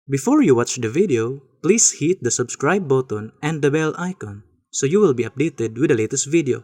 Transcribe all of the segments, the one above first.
Before you watch the video, please hit the subscribe button and the bell icon so you will be updated with the latest video.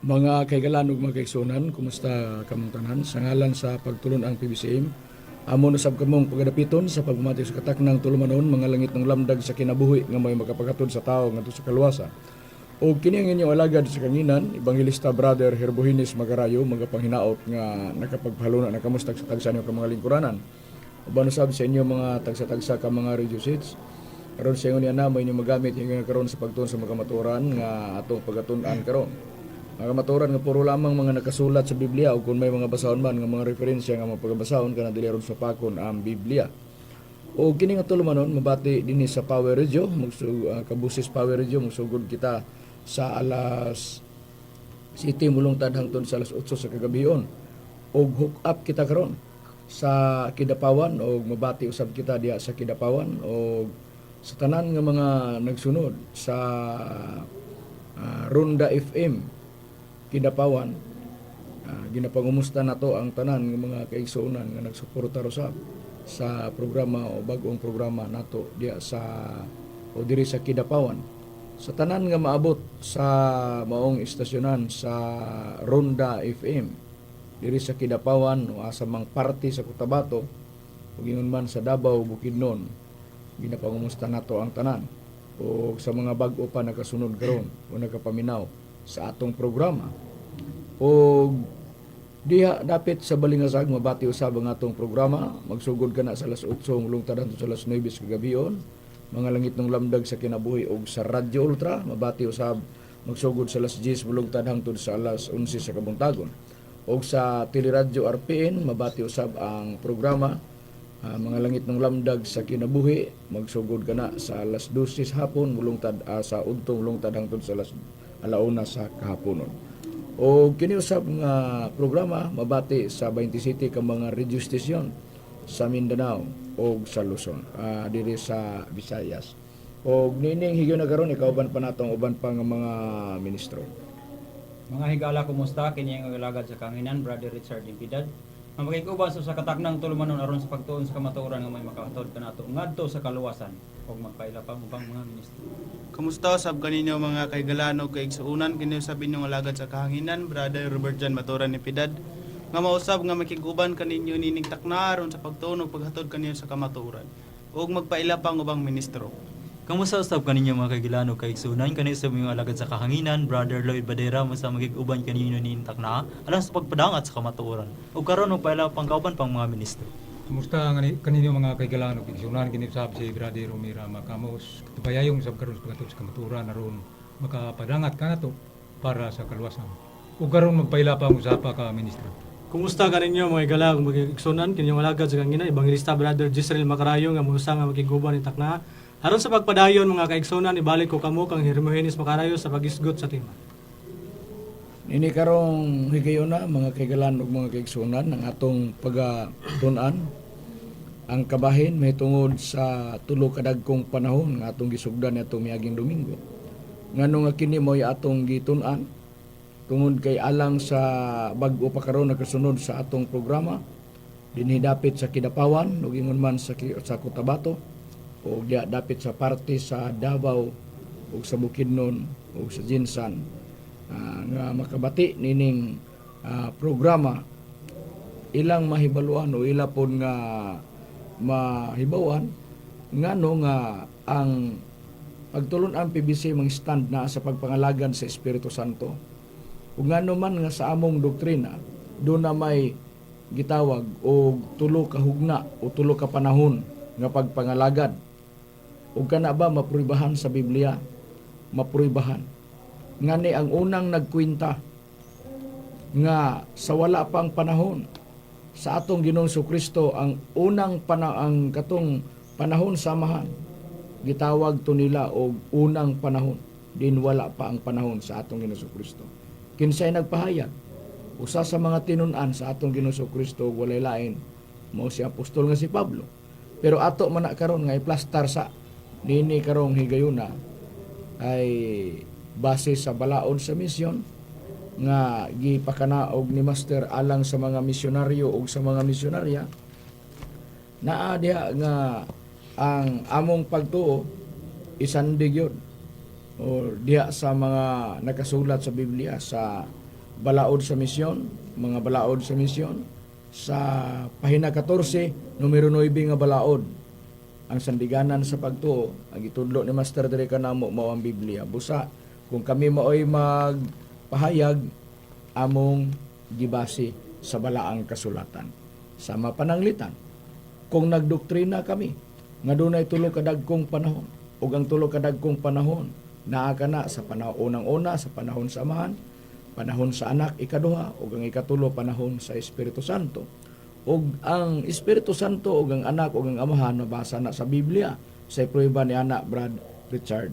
Mga kahigalaan ug mga kaigsuonan, kumusta kamong tanan? Sa ngalan sa pagtulon-ang PBCM, amo na sab kamong pagadapiton sa pagpamati sa kataknang tulumanon, mga langitnong lamdag sa kinabuhi nga may makapaghatod sa tao ngadto sa kaluwasan. O kini ang inyong alagad sa kahanginan, Evangelista Brother Herbohinis Magarayo, mga panghinaot nga nakapagpahaluna na kamustag sa tagsa ninyo ka mga lingkuranan. Uban usab sa inyo mga tagsa-tagsa ka mga radio sets. Karon sa ingon niya na may inyong magamit ingon karon sa pagtuon sa mga kamatuoran nga atong pagatun-an karon. Mga kamatuoran nga puro lamang mga nakasulat sa Biblia o kung may mga basahon man nga mga referensya nga mga pagabasahon kana dili aron sapakon ang Biblia. O kini nga tulumanon mabati dinhi sa Power Radio, Kabusis Power Radio, magsugod kita sa alas 7 mulungtad hangtod sa alas 8 sa kagabion. Og hook up kita karon sa Kidapawan og mabati usab kita diha sa Kidapawan og sa tanan nga mga nagsunod sa Ronda FM Kidapawan. Ginapangumusta nato ang tanan nga mga kaigsuonan nga nagsuporta usab sa programa o bag-ong programa nato diha sa o diri sa Kidapawan. Sa tanan nga maabot sa maong istasyonan sa Ronda FM diri sa Kidapawan o asa mang parte sa Cotabato ug ingon man sa Davao, Bukidnon, ginapangumusta nato ang tanan o sa mga bag-o pa nakasunod karon o nakapaminaw sa atong programa. O diha dapit sa Balingasag mabati usab ang atong programa, magsugod kana sa alas 8 mulungtad hangtod sa alas 9 sa kagabion, mga langitnong lamdag sa kinabuhi, og sa Radyo Ultra mabati usab, magsugod sa alas 10 mulungtad hangtod sa alas 11 sa kabuntagon. Og sa Teleradyo RPN mabati usab ang programa, mga langitnong lamdag sa kinabuhi, magsugod kana sa alas 12 sa hapon mulungtad, sa udto mulungtad hangtod sa alas alauna sa kahaponon. O kini usab nga programa mabati sa 27 ka mga radio station sa Mindanao o sa Luzon, diri sa Visayas. O nining higayon na karon ikauban pa natong uban pa nga mga ministro. Mga higala, kumusta? Kini ang alagad sa kahanginan, Brother Richard Impidad. Ang makikuban sa kataknang tulumanon aron sa pagtuon sa kamatuoran nga may makahatod kanato ngadto sa kaluwasan ug magpaila pa ubang mga ministro. Kumusta sab kaninyo, mga kahigalaan ug kaigsuonan? Kini usab inyong alagad sa kahanginan, Brother Robert John Maturan Nipidad, nga mausab nga makig-uban kaninyo nining takna aron sa pagtuon ug paghatod kaninyo sa kamatuoran ug magpaila pa ang ubang ministro. Kamusta usab kaninyo, mga kahigalaan ug kaigsuonan? Kani usab inyong alagad sa kahanginan, Brother Lloyd Badera, mo sa magig-uban kaninyo nining takna alang sa pagpadangat sa kamatuoran. Ug karon magpaila pang kauban pang mga ministro. Kumusta kaninyo, mga kahigalaan ug kaigsuonan? Kini usab si Brother Romira Macamos. Katubayayong sab karon sa paghatod sa kamatuoran aron makapadangat kanato para sa kaluwasan. Ug karon magpaila pa ang usa pa ka ministro. Kumusta kaninyo, mga higala ug mga igsunan? Kinyong alagad sa kahanginan, Evangelista Brother Jisrael Macarayo, nga mosa nga makiguban ni takna. Aron sa pagpadayon, mga kaigsunan, ibalik ko kamo kang Hermogenes Macarayo sa pagisgot sa tema. Nini karong higayona, mga kahigalaan ug mga kaigsuonan, ang atong pagatun-an ang kabahin mahitungod sa tulo ka dagkong panahon nga atong gisugdan atong miaging Domingo. Ngano nga kini mo'y atong gitun-an? Tungod kay alang sa bag-o pa karon nakasunod sa atong programa dinhi dapit sa Kidapawan ug ingon man sa Cotabato o diya dapit sa parte sa Davao ug sa Bukidnon ug sa GenSan, nga makabati nining programa, ilang mahibaluan o ila pod nga mahibawan ngano nga ang pagtulon-ang PBC mang stand na sa pagpangalagan sa Espiritu Santo ug ngano man nga sa among doktrina do na may gitawag og tulo ka hugna o tulo ka panahon nga pagpangalagad ug kana ba mapruibahan sa Biblia? Mapruibahan. Ngani ang unang nagkwenta nga sa wala pang panahon sa atong Ginoong Kristo, ang unang ang katong panahon sa Amahan, gitawag to nila og unang panahon din wala pa ang panahon sa atong Ginoong Kristo. Kinsay nagpahayag? Usa sa mga tinun-an sa atong Ginoong Kristo, walay lain mao si apostol nga si Pablo. Pero ato man na karon nga iplastar sa nini karong higayuna ay base sa balaod sa misyon nga gipakanaog ni Master alang sa mga misyonaryo ug sa mga misyonarya. Naa diha nga ang among pagtuo isandig yun o diha sa mga nakasulat sa Biblia sa Balaod sa misyon, mga balaod sa misyon sa pahina 14, numero 9 nga balaod. Ang sandiganan sa pagtuo, ang gitudlo ni Master diri kanamo mao ang Biblia. Busa kung kami maoy magpahayag, among gibase sa balaang kasulatan. Sama pananglitan, kung nagdoktrina kami nga dunay tulo ka dagkong panahon, ug ang tulo ka dagkong panahon naa kana sa panahon unang-una sa panahon sa Amahan, panahon sa Anak ikaduha, ug ang ikatulo panahon sa Espiritu Santo. Ug ang Espiritu Santo ug ang Anak ug ang Amahan mabasa na sa Biblia. Sa prueba ni anak, Brad Richard?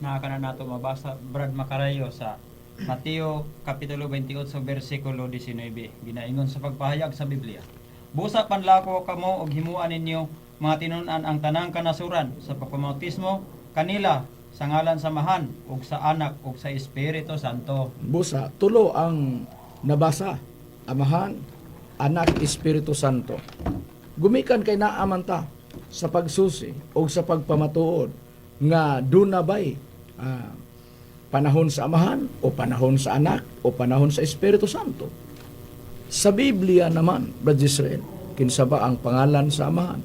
Naa kana nato mabasa, Brad Makarayo, sa Mateo kapitulo 28 bersikulo 19. Ginaingon sa pagpahayag sa Biblia. Busa panlako kamo og himua ninyo mga tinun-an ang tanang kanasuran sa pagpamautismo kanila sa ngalan sa Amahan ug sa Anak ug sa Espiritu Santo. Busa, tulo ang nabasa: Amahan, Anak, Espiritu Santo. Gumikan kay naaman ta sa pagsusi o sa pagpamatuod nga duna bay panahon sa Amahan o panahon sa Anak o panahon sa Espiritu Santo. Sa Biblia naman, Brad Israel, kinsa ba ang pangalan sa Amahan?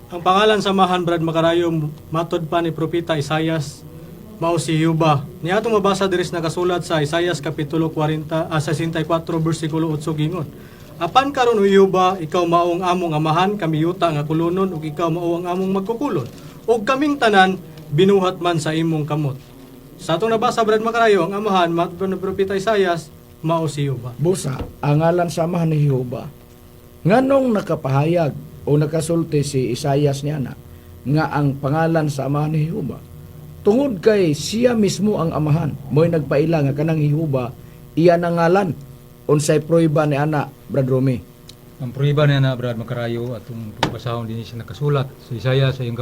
Ang pangalan sa Amahan, Brad Makarayo, matod pa ni Propeta Isayas, mao si Yuba. Niya atong mabasa diri sa nakasulat sa Isayas kapitulo 40 64 bersikulo 8, gingon. Apan karon, o Yuba, ikaw maong among amahan, kami yuta nga kulunon ug ikaw mao ang among magkukulon. Ug kaming tanan binuhat man sa imong kamot. Sa atong nabasa, Brad Makarayo, ang Amahan matod pa ni Propeta Isayas mao si Yuba. Busa, ang ngalan sa Amahan ni Jehova. Nganong nakapahayag o nakasulti si Isayas niya na nga ang pangalan sa Amahan ni Jehova? Tungod kay siya mismo ang Amahan, mo'y nagpaila nga kanang Jehova iya na ngalan. Unsay prueba ni ana, Brad Romy? Ang prueba niya na, Brad Makarayo, atong pagbasahon din siya nakasulat sa Isaiah sa iyang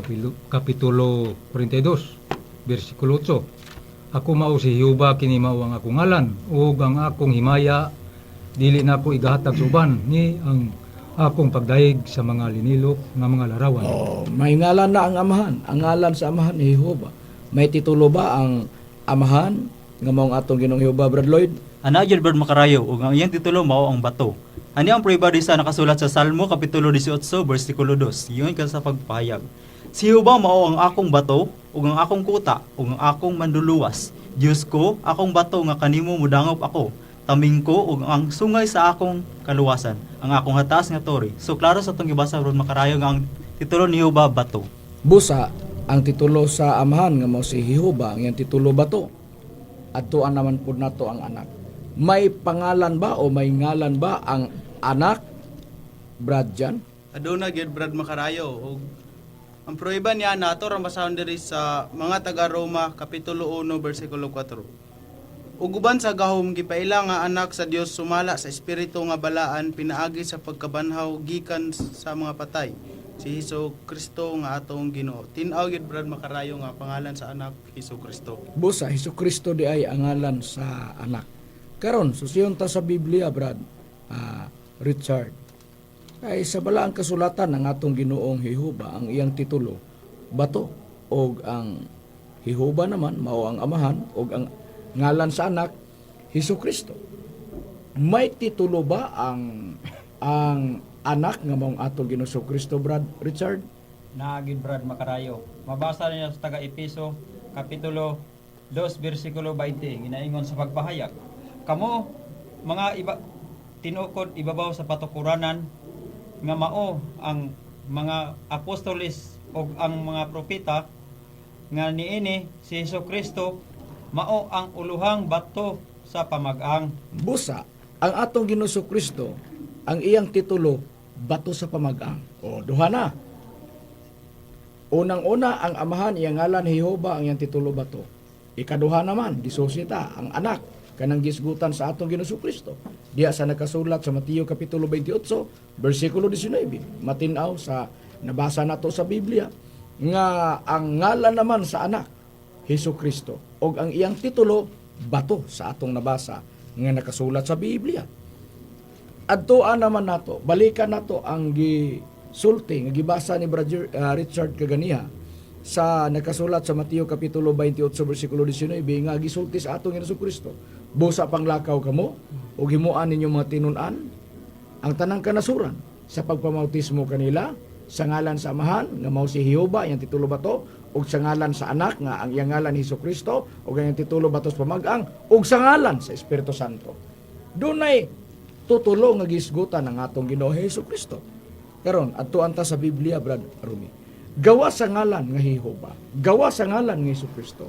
kapitulo 42, versikulo 8. Ako mao si Jehova, kini mao ang akong ngalan, ug ang akong himaya dili nako igahatag sa uban, ni ang akong pagdayeg sa mga linilok nga mga larawan. Oh, may ngalan na ang Amahan. Ang ngalan sa Amahan ni Jehova. May titulo ba ang Amahan nga maong atong Ginoong Jehova, Brad Lloyd? Ana gyud, Brad Makarayo, ug ang iyang titulo mao ang bato. Ani ang prueba di sa nakasulat sa Salmo kapitulo 18 bersikulo 2. Yun ka sa pagpahayag. Si Jehova mao ang akong bato ug ang akong kuta ug ang akong manduluwas. Dios ko, akong bato nga kanimo mudangop ako. Taming ko ug ang sungay sa akong kaluwasan, ang akong hatas nga tore. So klaro sa atong gibasa, Brad Makarayo, nga ang titulo ni Jehova bato. Busa, ang titulo sa Amahan nga mao si Jehova, ang iyang titulo bato. Adtuan naman pud nato ang Anak. May pangalan ba o may ngalan ba ang Anak, Brad Jan? Aduna gyud, Brad Makarayo, ug ang prueba niya nato ra basahon diri sa mga taga Roma kapitulo 1 bersikulo 4. Ug uban sa gahom gipaila nga anak sa Dios sumala sa espiritu nga balaan pinaagi sa pagkabanhaw gikan sa mga patay, si Hesus Kristo nga atong Ginoo. Tin-aw gyud, Brad Makarayo, nga pangalan sa Anak Hesus Kristo. Busa, Hesus Kristo di ay ang ngalan sa Anak. Karon, susiyon ta sa Biblia, Brad Richard. Kay sa balaang kasulatan ang atong Ginoong Jehova, ang iyang titulo bato, og ang Jehova naman mao ang Amahan og ang ngalan sa Anak Hesus Kristo. May titulo ba ang Anak nga maong atong Ginoong Kristo, Brad Richard? Naa gyud, Brad Makarayo. Mabasa niya sa taga Epeso kapitulo 2 bersikulo 20, ginaingon sa pagpahayag. Kamo mga iba tinukod ibabaw sa patukuranan nga mao ang mga apostoles ug ang mga propeta, nga niini si Hesus Kristo mao ang uluhang bato sa pamag-ang. Busa, ang atong Ginoong Kristo, ang iyang titulo, bato sa pamagang. O, duha na. Unang-una, ang Amahan, iyang ngalan Jehova, ang iyang titulo bato. Ikaduha naman, gisusita, ang Anak, kanang gisgutan sa atong Ginoong Kristo. Diya sa nakasulat sa Mateo Kapitulo 28, versikulo 19. Matinaw sa nabasa nato sa Biblia, nga ang ngalan naman sa Anak, Hesus Kristo. Og ang iyang titulo, bato sa atong nabasa nga nakasulat sa Biblia. Adtoan naman nato, balikan nato ang gisulti nga gibasa ni Brother Richard kaganiha sa nakasulat sa Mateo kapitulo 28 bersikulo 19 nga gisulti sa atong Hesus Kristo. Busa panglakaw kamo ug himuan ninyo mga tinun-an ang tanang kanasuran sa pagpamautismo kanila sa ngalan sa Amahan nga mao si Jehova, iyang titulo bato, ug sa ngalan sa Anak nga ang iyang ngalan Hesus Kristo ug ang iyang titulo bato sa pamag-ang, ug sa ngalan sa Espiritu Santo. Dunay tutulo nga gisgutan ang atong Ginoo Hesus Kristo. Karon adtuan ta sa Biblia, Brad Rumi. Gawa sa ngalan nga Jehova, gawa sa ngalan nga Hesus Kristo,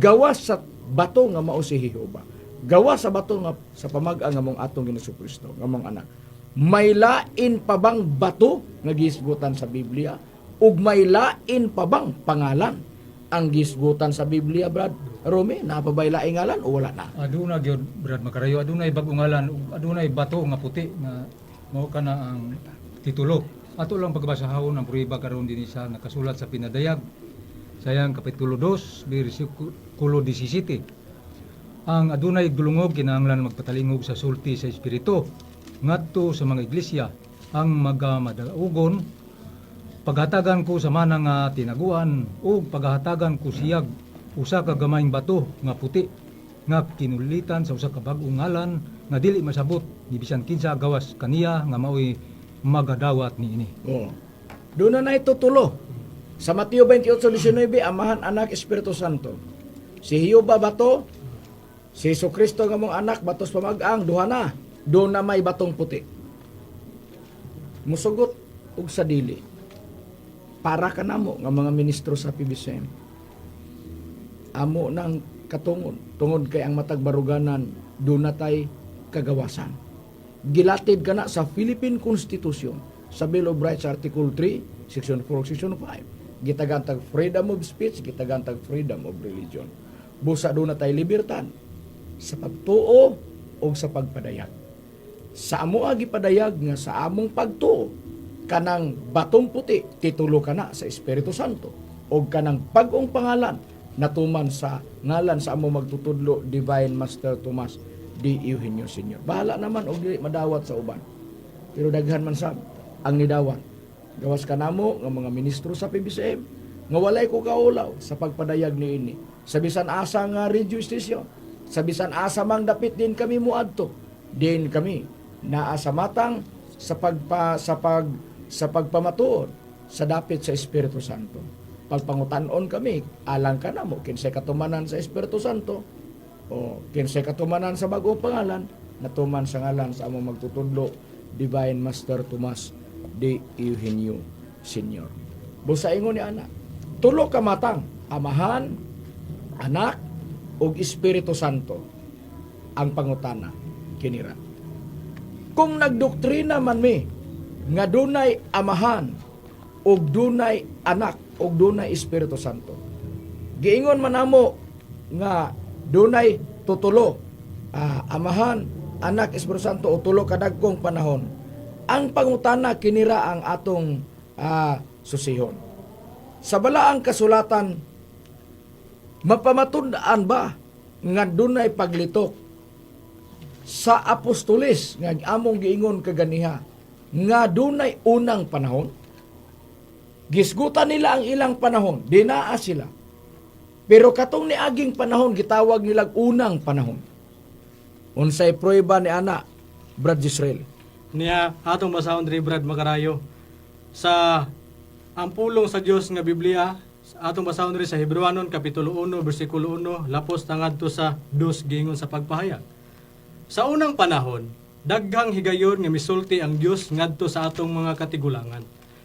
gawa sa bato nga mao si Jehova, gawa sa bato nga sa pamag-ang nga mong atong Ginoo Hesus Kristo nga mong anak. May lain pa bang bato nga gisgutan sa Biblia ug may lain pa bang pangalan ang gisgutan sa Biblia, Brad Rome? Naa pa bay laing ngalan o wala na? Aduna gyud, Brad Makarayo, adunay bag-ong ngalan ug adunay bato nga puti nga mao kana ang titulo. Ato lang pagbasahon ang prueba karon dinhi sa nakasulat sa Pinadayag sa iyang kapitulo 2 bersikulo 17. Ang adunay dulungog kinahanglan magpatalingog sa sulti sa espiritu ngadto sa mga iglesia. Ang magamadaugon, paghatagan ko sa mana nga tinaguan ug paghatagan ko siyag usa ka gamayng bato nga puti nga kinulitan sa usa ka bag-ong ngalan nga dili masabot ni bisan kinsa gawas kaniya nga maoy magadawat niini. Oh. Doon na tutulo. Sa Mateo 28:19, Amahan, Anak, Espiritu Santo. Si Jehova bato, si Hesus Kristo nga mong anak batos pamag-ang, duha na. Doon na may batong puti. Musugot og sa dili. Para kanamo nga mga ministro sa PBCM. Amo nang katungod, tungod kay ang matag baruganan doon na tay kagawasan. Gilatid kana sa Philippine Constitution sa Bill of Rights, Article 3, Section 4, Section 5. Gitagantag freedom of speech, gitagantag freedom of religion. Busa doon na tay libertad sa pagtuo o sa pagpadayag. Sa amo gipadayag nga sa among pagtuo kanang batong puti titulo kana sa Espiritu Santo o kanang bag-ong pangalan natuman sa ngalan sa among magtutudlo, Divine Master Tomas D. Eugenio Sr. Bahala naman og dili madawat sa uban. Pero daghan man sab ang nidawat. Gawas kanamo nga mga ministro sa PBCM nga walay ko kaulaw sa pagpadayag niini. Sa bisan asa nga radio station, sa bisan asa mang dapit din kami muadto, din kami naa sa matang sa pagpa sa pag sa pagpamatuod sa dapit sa Espiritu Santo. Pagpangutan-on kami, alang kanamo kinsay katumanan sa Espiritu Santo o kinsay katumanan sa bag-ong pangalan, natuman sa ngalan sa among magtutudlo, Divine Master Tomas D. Eugenio Sr. Busa ingon ni ana, tulo ka matang, Amahan, Anak, ug Espiritu Santo ang pangutana kinira. Kung nagdoktrina man mi nga dunay Amahan ug dunay Anak ug dunay Espiritu Santo. Giingon man namo nga dunay tutulo, Amahan, Anak, Espiritu Santo o tulo kadagkong panahon. Ang pangutana kinira ang atong susihon. Sa balaang kasulatan, mapamatud-an ba nga dunay paglitok sa apostoles nga among giingon kaganiha nga dunay unang panahon? Gisgutan nila ang ilang panahon, dinaa sila. Pero katong niaging panahon gitawag nilang unang panahon. Unsay pruweba ni ana, Brad Israel? Niya atong basahon diri, Brad Makarayo, sa ang pulong sa Dios nga Biblia, atong basahon diri sa Hebrewanon kapitulo 1 bersikulo 1 lapos tangadto sa 2, giingon sa pagpahayag. Sa unang panahon, daghang higayon nga misulti ang Dios ngadto sa atong mga katigulangan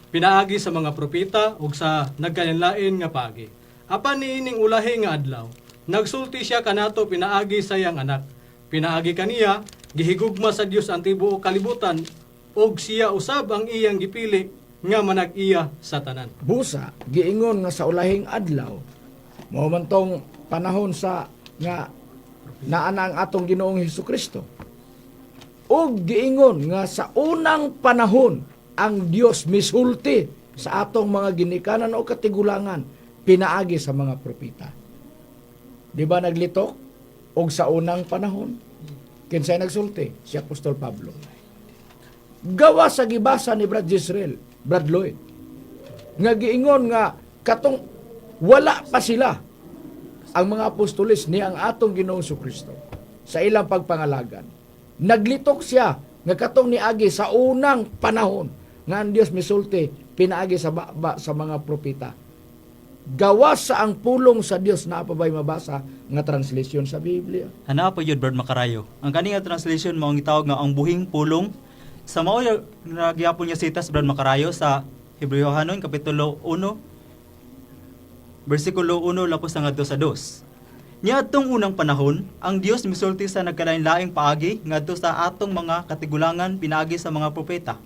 pinaagi sa mga propeta ug sa nagkalain nga paagi. Apan niining ulahi nga adlaw, nagsulti siya kanato pinaagi sa iyang Anak. Pinaagi kaniya, gihigugma sa Dios ang tibuok kalibutan ug siya usab ang iyang gipili nga manag-iya sa tanan. Busa, giingon nga sa ulahing adlaw, mao man tong panahon sa nga naa na ang atong Ginoong Hesus Kristo. Ug giingon nga sa unang panahon ang Dios misulti sa atong mga ginikanan o katigulangan pinaagi sa mga propeta. Di ba naglitok? Og sa unang panahon, kinsay nagsulti? Si Apostol Pablo. Gawa sa gibasa ni Brad Israel, Brad Lloyd, nga giingon nga katong wala pa sila ang mga apostoles ni ang atong Ginoong Kristo. sa ilang pagpangalagad. Naglitok siya nga katong niagi sa unang panahon nga ang Dios misulti pinaagi sa baba sa mga propeta. Gawas sa ang pulong sa Dios, naa pa ba'y mabasa nga translation sa Biblia? Ana pa yun, Brad Makarayo. Ang kani nga translation mao ang gitawag nga ang buhing pulong sa mao nga gyapon niya sitas, Brad Makarayo, sa Hebreohanon kapitulo 1 bersikulo 1 lapos sa ngadto sa 2. Niadtong unang panahon, ang Dios misulti sa nagkalain-laing paagi ngadto sa atong mga katigulangan pinaagi sa mga propeta.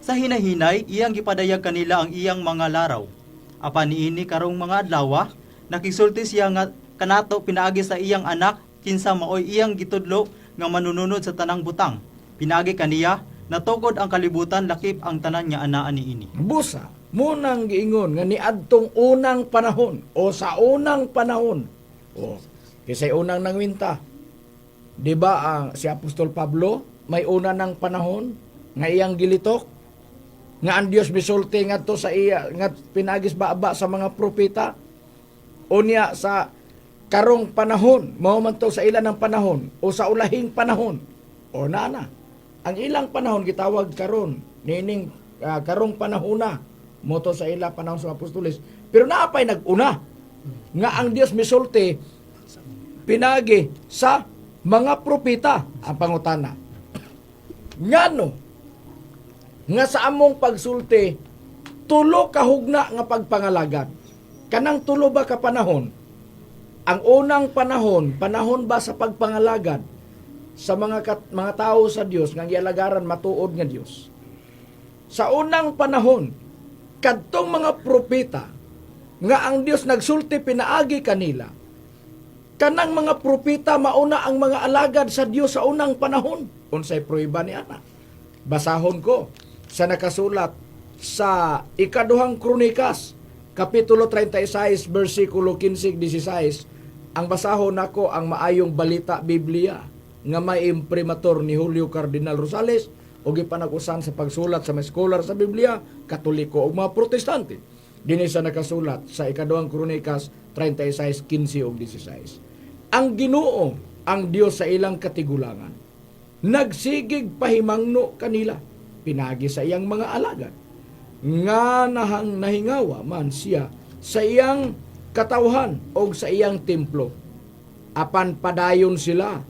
Sa hinahinay, iyang gipadayag kanila ang iyang mga laraw. Apan niini karong mga adlaw, nakisulti siya nga kanato pinaagi sa iyang anak kinsa maoy iyang gitudlo nga manununod sa tanang butang. Pinaagi kaniya natukod ang kalibutan lakip ang tanan nga anaa niini. Busa, munang giingon nga niadtong unang panahon o sa unang panahon. O, kisay unang nangwinta. Di ba ang si Apostol Pablo may una ng panahon nga iyang gilitok nga ang Dios misulti ngadto sa iya nga pinagis baba sa mga propeta? Unya sa karong panahon, mao man to sa ilan ng panahon o sa ulahing panahon o nana ang ilang panahon gitawag karon niining karong panahona mo to sa ila panahon sa apostoles, pero naa pay nag-una nga ang Dios misulti pinagi sa mga propeta. Ang pangutana, ngano nga sa among pagsulti tulo ka hugna nga pagpangalagad? Kanang tulo ba ka panahon? Ang unang panahon, panahon ba sa pagpangalagad sa mga tao sa Dios nga gialagaran matuod nga Dios? Sa unang panahon, kadtong mga propeta nga ang Dios nagsulti pinaagi kanila, kanang mga propeta mauna ang mga alagad sa Dios sa unang panahon. Unsay prueba ni ana? Basahon ko sa nakasulat sa Ikaduhang Kronikas, Kapitulo 36, versikulo 15-16. Ang basahon nako ang Maayong Balita Biblia nga may imprimatur ni Julio Cardinal Rosales o gipanag-usan sa pagsulat sa mga scholar sa Biblia, Katoliko o mga Protestante. Dinhi sa nakasulat sa Ikaduhang Kronikas 36, 15 ug 16. Ang Ginoo, ang Dios sa ilang katigulangan, nagsigig pahimangno kanila pinagi sa iyang mga alagad nga nahang nahingawa man siya sa iyang katawhan o sa iyang templo. Apan padayon sila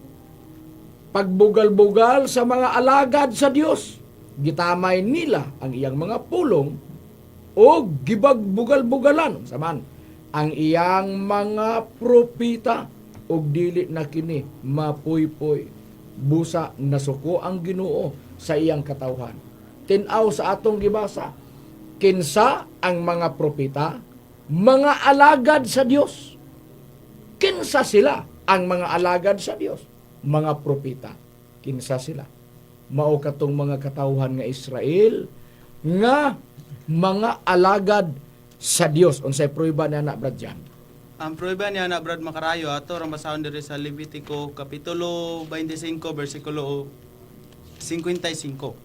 pagbugal-bugal sa mga alagad sa Dios. Gitamay nila ang iyang mga pulong o gibagbugal-bugalan saman ang iyang mga propita og dili na kini mapuypoy. Busa nasuko ang Ginoo sa iyang katawhan. Tin-aw sa atong gibasa, kinsa ang mga propeta? Mga alagad sa Dios. Kinsa sila ang mga alagad sa Dios? Mga propeta. Kinsa sila? Mao katong mga katawhan nga Israel nga mga alagad sa Dios. Unsay prueba ni ana, Brad Jan? Ang prueba niya na, Brad Makarayo, ato ang basahon diri sa Levitico kapitulo 25 bersikulo 55.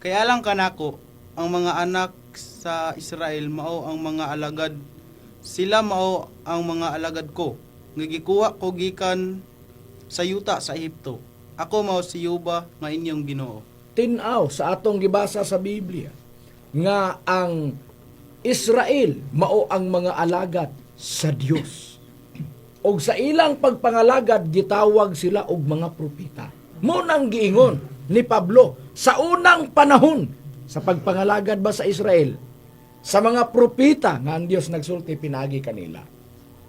Kay alang kanako ang mga anak sa Israel mao ang mga alagad, sila mao ang mga alagad ko nga gikuha ko gikan sa yuta sa Ehipto. Ako mao si Yuba nga inyong Ginoo. Tin-aw sa atong gibasa sa Biblia nga ang Israel mao ang mga alagad sa Dios. Og sa ilang pagpangalagad gitawag sila og mga propeta. Mo nang giingon ni Pablo sa unang panahon sa pagpangalagad ba sa Israel sa mga propeta nga ang Dios nagsulti pinagi kanila.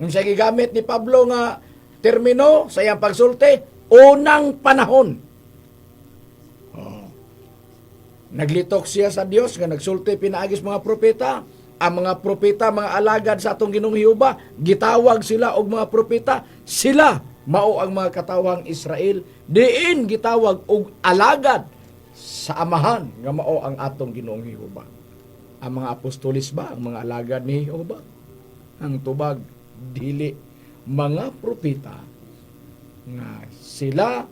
Unsa gigamit ni Pablo nga termino sa iyang pagsulti? Unang panahon. Naglitok siya sa Dios nga nagsulti pinaagi sa mga propeta. Ang mga propeta, mga alagad sa atong Ginoong Jehova, gitawag sila og mga propeta. Sila mao ang mga katawhang Israel, diin gitawag og alagad sa Amahan nga mao ang atong Ginoong Jehova. Ang mga apostolis ba ang mga alagad ni Jehova? Ang tubag, dili. Mga propeta nga sila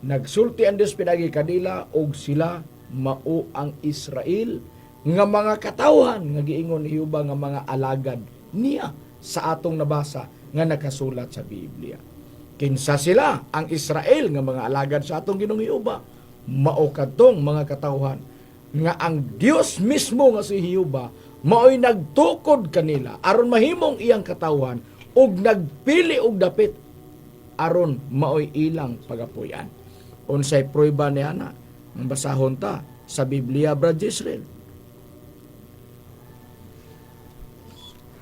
nagsulti ang Dios pinagi kanila og sila mao ang Israel nga mga katawhan nga giingon ni Jehova nga mga alagad niya sa atong nabasa nga nakasulat sa Biblia. Kinsa sila ang Israel nga mga alagad sa atong Ginoong Jehova? Mao kadtong mga katawhan nga ang Dios mismo nga si Jehova mao'y nagtukod kanila aron mahimong iyang katawhan ug nagpili og dapit aron mao'y ilang pagapuy-an. Unsay prueba niya na? Ang basahon ta sa Biblia, Brad Israel.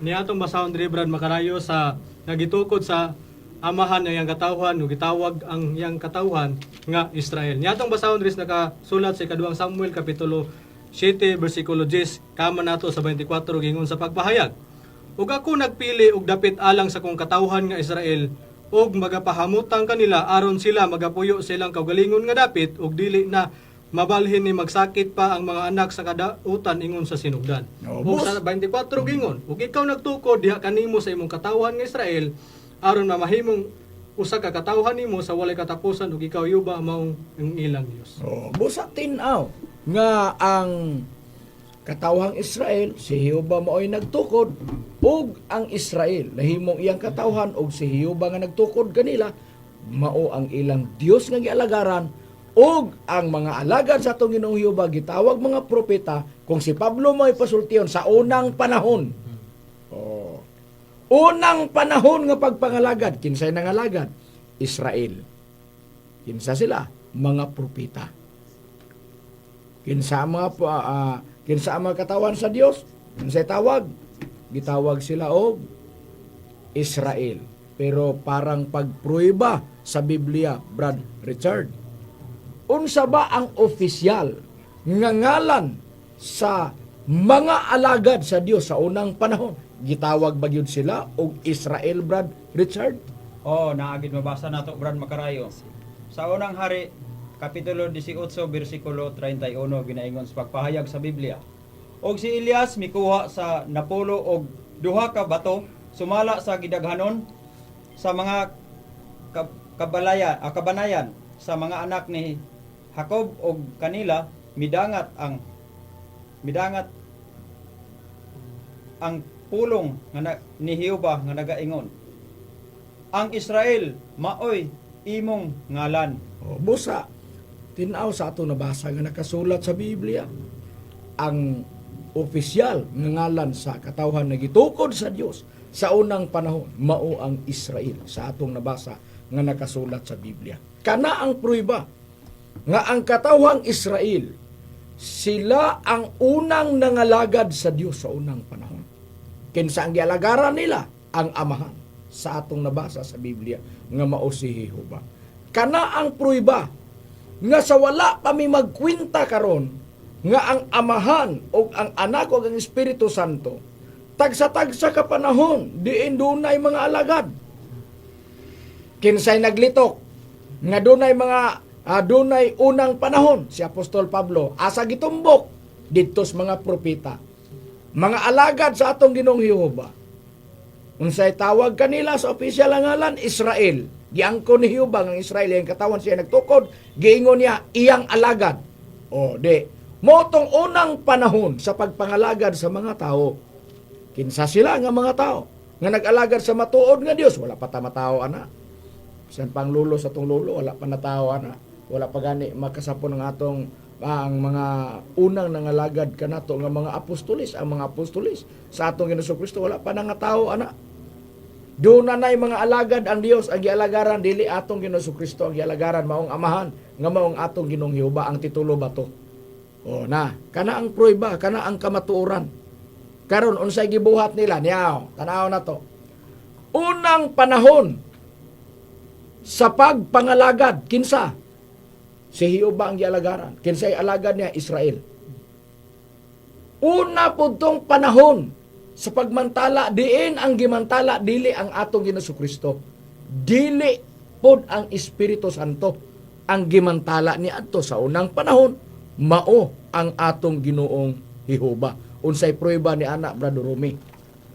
Niya atong basahon diri, Brad Makarayo, sa nagitukod sa amahan nga iyang katawhan ug gitawag ang iyang katawhan nga Israel. Niya atong basahon diri sa nakasulat sa ikaduhang Samuel kapitulo 7 bersikulo 10 kama nato sa 24, gingon sa pagpahayag. "Ug ako nagpili og dapit alang sa kong katawhan nga Israel ug magapahamutang kanila aron sila magapuyo sa ilang kaugalingon nga dapit ug dili na mabalhin ni magsakit pa ang mga anak sa kadautan ingon sa sinugdan." Oh, Ug boss. sa 24 gingon, "Ug ikaw nagtukod diha kanimo sa imong katawhan nga Israel aron mamahimong usa ka katawhan nimo sa walay katapusan ug ikaw Jehova maong ang ilang Dios." Oh, busa tin-aw nga ang katawhang Israel, si Jehova mao'y nagtukod ug ang Israel nahimong iyang katawhan ug si Jehova nga nagtukod kanila mao ang ilang Dios nga gialagaran, ug ang mga alagad sa atong Ginoong Jehova gitawag mga propeta, kung si Pablo mo'y pasultiyon sa unang panahon. Oh. Unang panahon nga pagpangalagad, kinsay nangalagad? Israel. Kinsa sila? Mga propeta. Kinsa ang mga katawan sa Dios? Kinsay tawag? Gitawag sila og Israel. Pero parang pagprueba sa Biblia, Brad Richard, unsa ba ang opisyal nga ngalan sa mga alagad sa Dios sa unang panahon? Gitawag ba gyud sila og Israel, Brad Richard? Oh, naagid mabasa nato, Brad Makarayo. Sa Unang Hari kapitulo 18 bersikulo 31, ginaingon sa pagpahayag sa Biblia. "Og si Elias mikuha sa napulo og duha ka bato sumala sa gidaghanon sa mga kabanayan sa mga anak ni Jacob og kanila midangat ang pulong nga ni Jehova nga nagaingon, 'Ang Israel maoy imong ngalan.'" O, busa, tinaw sa ato nabasa nga nakasulat sa Biblia, ang opisyal nga ngalan sa katawhan na gitukod sa Dios sa unang panahon mao ang Israel sa atong nabasa nga nakasulat sa Biblia. Kana ang prueba nga ang katawhang Israel sila ang unang nangalagad sa Dios sa unang panahon. Kinsa ang gialagaran nila? Ang amahan sa atong nabasa sa Biblia nga mao si Jehova. Kana ang prueba nga sa wala pa mi magkwenta karon nga ang amahan o ang anak o ang Espiritu Santo tagsa-tagsa ka panahon diin dunay mga alagad. Kinsay naglitok nga dunay mga dunay unang panahon? Si Apostol Pablo. Asa gitumbok? Didto sa mga propeta. Mga alagad sa atong Ginoong Jehova. Unsay tawag kanila sa opisyal ang ngalan? Israel. Giangkon ni Jehova ang Israel iyang katawan, siya nagtukod, giingon niya iyang alagad. O di, mao tong unang panahon sa pagpangalagad sa mga tao. Kinsa sila nga mga tao nga nag-alagad sa matuod nga Dios? Wala pa ta matao ana. Bisan pang lulo sa atong lulo, wala pa natao ana. Wala pa gani makasapon ang atong ang mga unang nangalagad kanato nga mga apostolis, ang mga apostolis sa atong Ginoong Kristo wala pa nangatao ana. Doon na na'y mga alagad ang Dios, ang gialagaran dili atong Ginoong Kristo, ang gialagaran maong amahan nga maong atong Ginoong Jehova, ang titulo bato. O na, kana ang prueba, kana ang kamatuoran. Karon unsay gibuhat nila niyaw, tanaw na to. Unang panahon sa pagpangalagad, kinsa? Si Jehova ang gialagaran. Kinsay alagad niya? Israel. Una pud tong panahon sa pagmantala diin ang gimantala dili ang atong Ginoong Kristo. Dili pod ang Espiritu Santo ang gimantala ni adto sa unang panahon, mao ang atong Ginoong Jehova. Unsay prueba ni ana, Brother Rumi?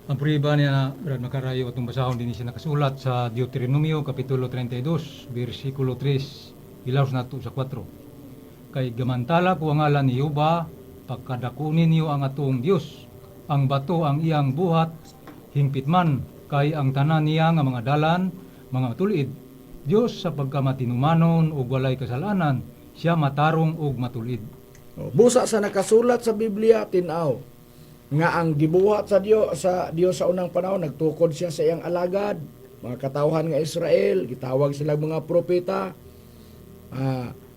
Ang prueba niya, Brad Makarayo, atong basahon din siya nakasulat sa Deuteronomio kapitulo 32, bersikulo 3, ilaws nato sa 4. "Kay gamantala ko ang ngalan ni Jehova, pagkadakunin niyo ang atong Dios. Ang bato ang iyang buhat, hingpit man, kay ang tanan niya nga mga dalan, mga tulid. Dios sa pagkamatinumanon ug walay kasalanan, siya matarong ug matulid. Oh, busa sa nakasulat sa Biblia, tin-aw nga ang gibuhat sa Dios sa unang panahon, nagtukod siya sa iyang alagad, mga katawhan nga Israel, gitawag sila mga propeta.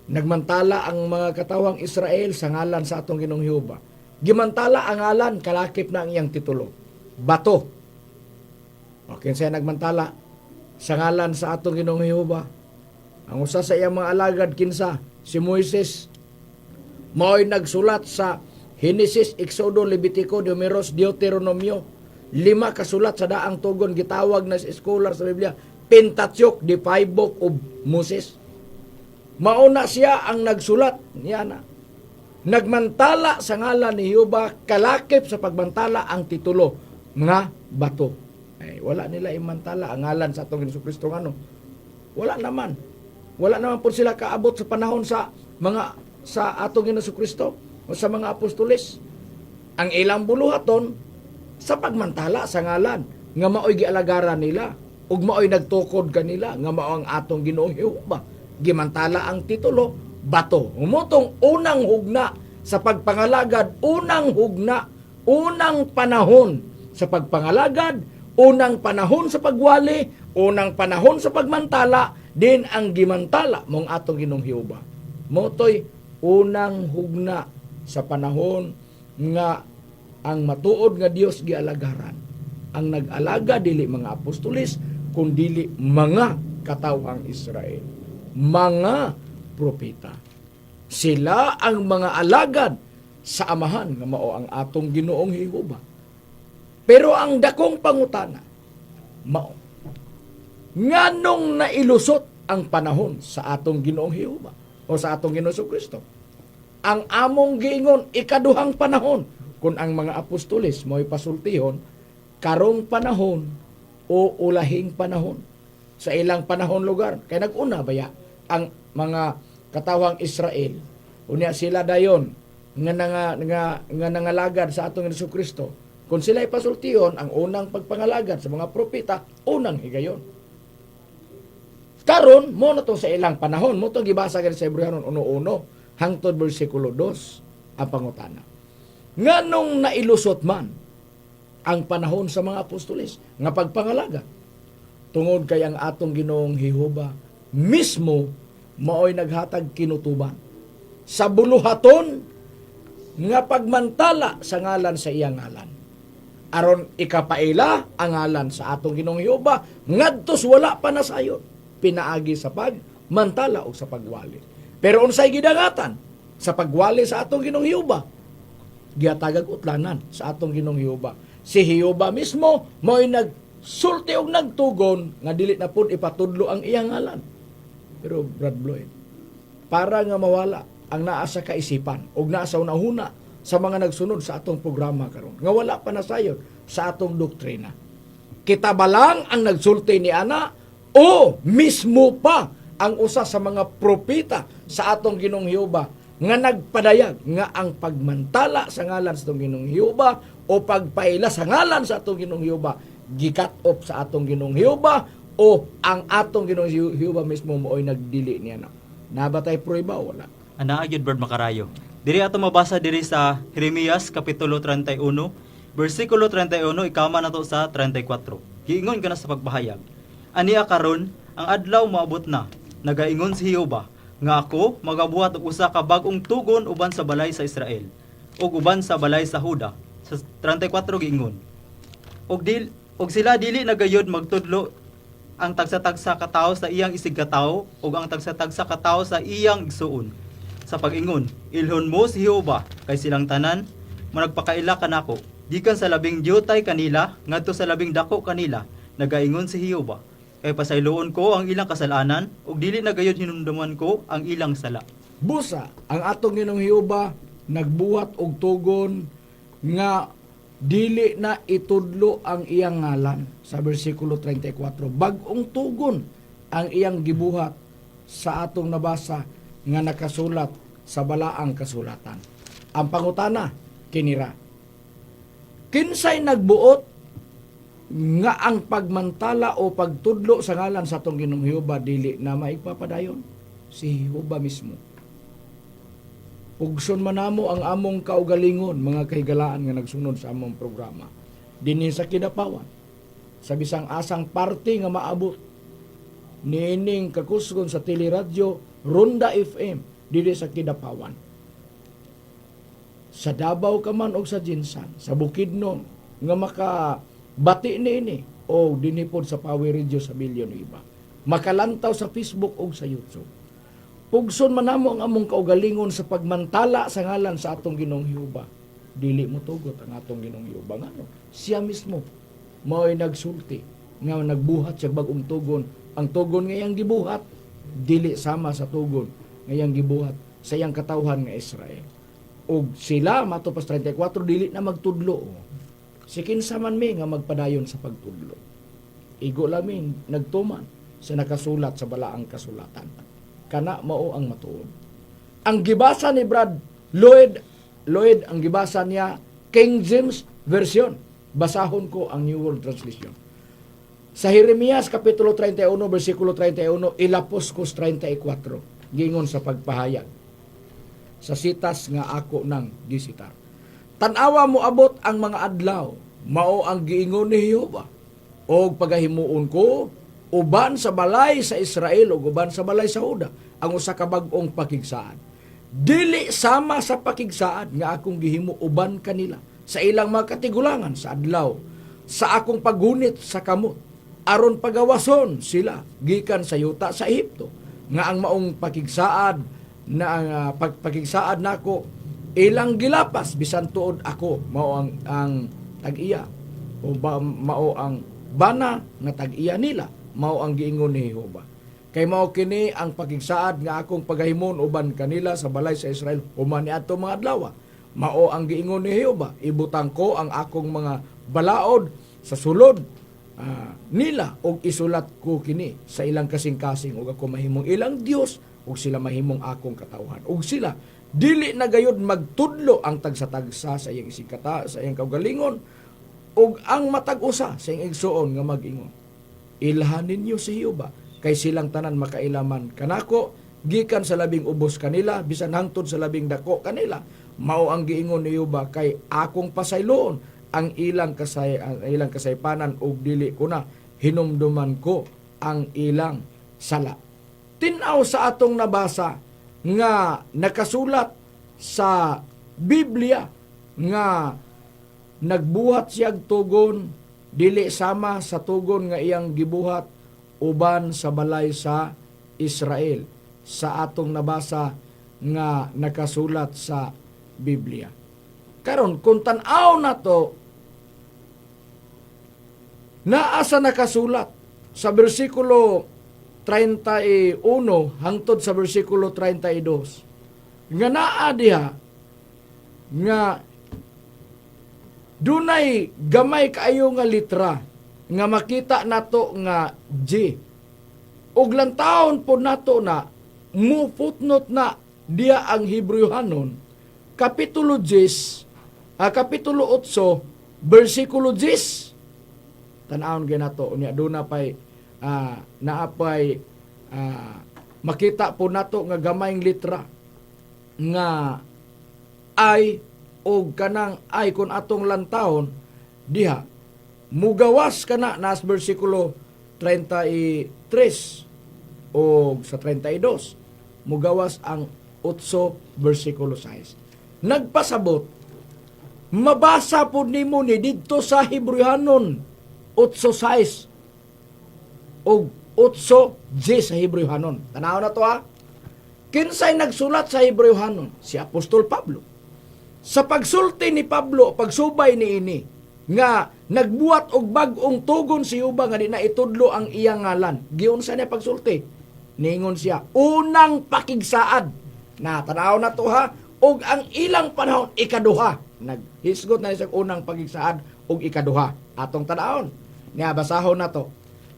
Nagmantala ang mga katawhang Israel sa ngalan sa atong Ginoong Jehova. Gimantala ang ngalan, kalakip na ang iyang titulo, bato. O kinsa nagmantala sa ngalan sa atong Ginoong Jehova? Ang usa sa iyang mga alagad, kinsa? Si Moises. Mao'y nagsulat sa Genesis, Exodo, Levitico, Numeros, Deuteronomio. Lima kasulat sa daang tugon, gitawag na sa scholar sa Biblia, Pentateuch, the five book of Moses. Mauna siya ang nagsulat niya na. Nagmantala sa ngalan ni Jehova, kalakip sa pagmantala ang titulo nga bato. Ay, wala nila imantala ang ngalan sa atong Hesus Kristo, ngano? Wala naman. Wala naman po sila kaabot sa panahon sa mga sa atong Hesus Kristo o sa mga apostoles. Ang ilang buluhaton sa pagmantala sa ngalan nga maoy gialagaran nila ug maoy nagtukod kanila nga mao ang atong Ginoong Jehova. Gimantala ang titulo bato. Mao tong unang hugna sa pagpangalagad, unang hugna, unang panahon sa pagpangalagad, unang panahon sa pagwali, unang panahon sa pagmantala, din ang gimantala mong atong Ginoong Jehova. Mao to'y unang hugna sa panahon nga ang matuod nga Dios gialagaran. Ang nag-alaga dili mga apostoles kundili mga katawhang Israel, mga propeta. Sila ang mga alagad sa Amahan nga mao ang atong Ginoong Jehova. Pero ang dakong pangutana mao, nganong nailusot ang panahon sa atong Ginoong Jehova o sa atong Ginoong Kristo? Ang among giingon, ikaduhang panahon kung ang mga apostoles mo'y pasultihon karong panahon o ulahing panahon sa ilang panahon lugar, kay nag-una baya ang mga katawhang Israel, unya sila dayon nga nangalagad sa atong Hesus Kristo. Kung sila ipasultihon ang unang pagpangalagad sa mga propeta, unang higayon. Karon mo na to sa ilang panahon, mao tong gibasa gani sa Hebreohanon 1:1 hangtod bersikulo 2 ang pangutana. Nganong nailusot man ang panahon sa mga apostoles nga pagpangalaga? Tungod kay ang atong Ginoong Jehova mismo maoy naghatag kinutuban sa buluhaton nga pagmantala sa ngalan sa iyang ngalan, aron ikapaila ang ngalan sa atong Ginoong Jehova ngadtos wala pa nasayon pinaagi sa pagmantala o sa pagwali. Pero unsay gidangatan sa pagwali sa atong Ginoong Jehova? Gihatagag utlanan sa atong Ginoong Jehova. Si Jehova mismo mo'y nagsulti og nagtugon nga dili na pud ipatudlo ang iyang ngalan. Pero Brad Floyd, para nga mawala ang naa sa kaisipan og naa sa unahuna sa mga nagsunod sa atong programa karon nga wala pa nasayon sa atong doktrina. Kita ba lang ang nagsulti ni ana o mismo pa ang usa sa mga propeta sa atong Ginoong Jehova nga nagpadayag nga ang pagmantala sa ngalan sa atong Ginoong Jehova o pagpaila sa ngalan sa atong Ginoong Jehova gi-cut off sa atong Ginoong Jehova o ang atong Ginoong Jehova mismo mooy nagdili niya na? Naa ba tay prueba o wala? Anaa gyud, Brad Makarayo. Diri ato mabasa diri sa Jeremias kapitulo 31 bersikulo 31 ikama nato sa 34. Giingon kana sa pagpahayag. Ania karon ang adlaw moabot na. Nagaingon si Jehova nga ako magabuhat og usa ka bag-ong tugon uban sa balay sa Israel ug uban sa balay sa Huda. Sa 34 giingon. Og sila dili na gayud magtudlo ang tagsa-tagsa ka tawo sa iyang isigkatawo ug ang tagsa-tagsa ka tawo sa iyang igsuon sa pag-ingon, "Ilhon mo si Jehova," kay silang tanan managpakaila kanako gikan sa labing diutay kanila ngadto sa labing dako kanila, nagaingon si Jehova, kay pasayloon ko ang ilang kasalanan ug dili na gayud hinumduman ko ang ilang sala. Busa, ang atong Ginoong Jehova nagbuhat og tugon nga dili na itudlo ang iyang ngalan sa bersikulo 34. Bag-ong tugon ang iyang gibuhat sa atong nabasa nga nakasulat sa balaang kasulatan. Ang pangutana kinira. Kinsay nagbuot Nga ang pagmantala o pagtudlo sa ngalan sa atong Ginoong Jehova dili na maipapadayon. Si Jehova mismo. Pugson man namo ang among kaugalingon, mga kahigalaan nga nagsunod sa among programa dinhi sa Kidapawan, sa bisang asang parte nga maabot niining kakusgon sa teleradyo Ronda FM dinhi sa Kidapawan. Sa Davao ka man og sa GenSan, sa Bukidnon nga makabati niini o dinhi pod sa Power Radio sa Villanueva. Makalantaw sa Facebook og sa YouTube. Pugson man namo ang among kaugalingon sa pagmantala sa ngalan sa atong Ginoong Jehova. Dili mo tugot ang atong Ginoong Jehova, ngano? Siya mismo mao'y nagsulti nga nagbuhat siya bag-ong tugon. Ang tugon nga iyang gibuhat dili sama sa tugon nga iyang gibuhat sa iyang katawhan nga Israel. Og sila mato pas 34 dili na magtudlo. Si kinsa man mi nga magpadayon sa pagtudlo? Igo lamin nagtuman sa nakasulat sa balaang kasulatan. Kana mao ang matuod. Ang gibasa ni Brad Lloyd, Lloyd, ang gibasa niya King James Version. Basahon ko ang New World Translation. Sa Jeremias Kapitulo 31 versikulo 31, ilapos ko 34, gingon sa pagpahayag sa sitas nga ako nang gisitar. Tan-awa, moabot ang mga adlaw, mao ang giingon ni Jehova, og pagahimuon ko uban sa balay sa Israel ug uban sa balay sa Juda ang usa ka bag-ong pakigsaad. Dili sama sa pakigsaad nga akong gihimo uban kanila sa ilang mga katigulangan sa adlaw sa akong paggunit sa kamot aron pagawason sila gikan sa yuta sa Ehipto, nga ang maong pakigsaad na ang pagpakigsaad nako ilang gilapas bisan tuod ako mao ang tag-iya o ba, mao ang bana nga tag-iya nila, mao ang giingon ni Jehova. Kay mao kini ang pakigsaad nga akong pagahimon uban kanila sa balay sa Israel human niadto mga adlaw, mao ang giingon ni Jehova. Ibutang ko ang akong mga balaod sa sulod nila og isulat ko kini sa ilang kasing-kasing, ug ako mahimong ilang Dios ug sila mahimong akong katawhan, ug sila dili na gayud magtudlo ang tagsa-tagsa sa iyang isigkata, sa iyang kaugalingon, ug ang matag usa sa iyang igsuon nga mag-ingon, 'Ilhan ninyo si Jehova,' kay silang tanan makailaman kanako, gikan sa labing ubos kanila bisan hangtod sa labing dako kanila, mao ang giingon ni Jehova, kay akong pasayloon ang ilang kasaypanan ug dili ko na hinumduman ko ang ilang sala." Tin-aw sa atong nabasa nga nakasulat sa Biblia nga nagbuhat siyag tugon dili sama sa tugon nga iyang gibuhat uban sa balay sa Israel sa atong nabasa nga nakasulat sa Biblia. Karon, kung tan-aw nato, naa sa nakasulat sa bersikulo 31 hangtod sa bersikulo 32 nga naa diha nga dunay gamay kaayo nga litra nga makita nato nga G. Ug lantawon po nato na mu footnote na diya ang Hebrewhanon kapitulo 10, kapitulo 8 bersikulo 10. Tan-awon gyud nato unya duna pay naapay makita po nato nga gamayng litra nga I og kanang I. Kung atong lantawon diha, mugawas kana nas bersikulo 33 o sa 32, mugawas ang 8 bersikulo 6. Nagpasabot mabasa po nimo ni didto sa Hebrewhanon 8:6 og 8:10 sa Hebrewhanon. Tanaw na to ha. Kinsay nagsulat sa Hebrewhanon? Si Apostol Pablo. Sa pagsulti ni Pablo, pagsubay ni ini nga nagbuhat og bag-ong tugon si Jehova nga di na itudlo ang iyang ngalan. Giunsa niya pagsulti? Ningon siya, unang pakigsaad. Na tanaw na to ha, og ang ilang panahon ikaduha. Naghisgot na siya unang pakigsaad og ikaduha. Atong tanawon. Nya basahon na to.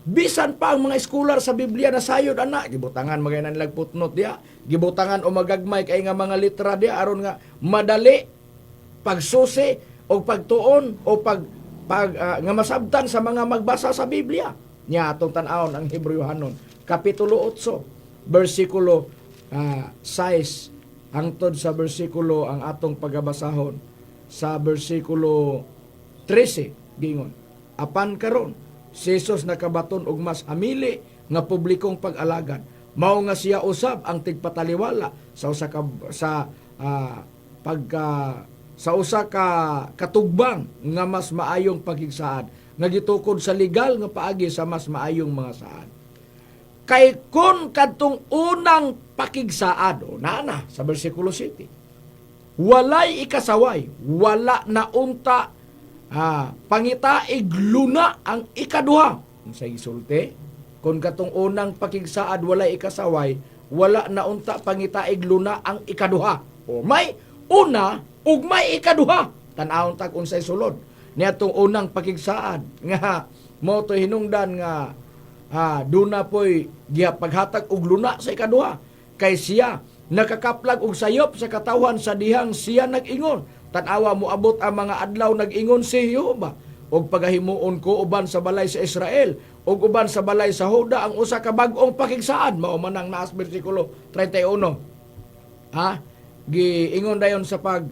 Bisan pa ang mga scholar sa Biblia na sayod ana, gibutangan magay na nilag footnote diha, gibutangan o magagmay kay nga mga litra diha aron nga madali pagsusi o pagtuon o pag Pag nga masabtan sa mga magbasa sa Biblia. Nya atong tan-awon ang Hebreohanon kapitulo 8 bersikulo 6 hangtod sa bersikulo, ang atong pagabasahon sa bersikulo 13. Giingon, apan karon si Jesus nakabaton og mas hamili nga publikong pag-alagad, mao nga siya usab ang tigpataliwala sa usa ka sa pagka sa usa ka katugbang nga mas maayong pagigsaad nga gitukod sa legal nga paagi sa mas maayong mga saad. Kay kun kadtong unang pakigsaad, o naa na sa bersikulo 7, walay ikasaway, wala na unta pangitaig luna ang ikaduha. Unsay gisulti? Kung katong unang pakigsaad walay ikasaway, wala na unta pangitaig luna ang ikaduha. O may una ug may ikaduha. Tan-awon tag unsay sulod niadtong unang pakigsaad nga mo to hinungdan nga duna po'y gipaghatag og luna sa ikaduha. Kay siya nakakaplag og sayop sa katawhan sa dihang siya nag-ingon, "Tan-awa, moabot ang mga adlaw, nag-ingon si Jehova, og pagahimuon ko uban sa balay sa Israel ug uban sa balay sa Juda ang usa ka bag-ong pakigsaad." Mao man ang naas bersikulo 31. Ha, giingon dayon sa pag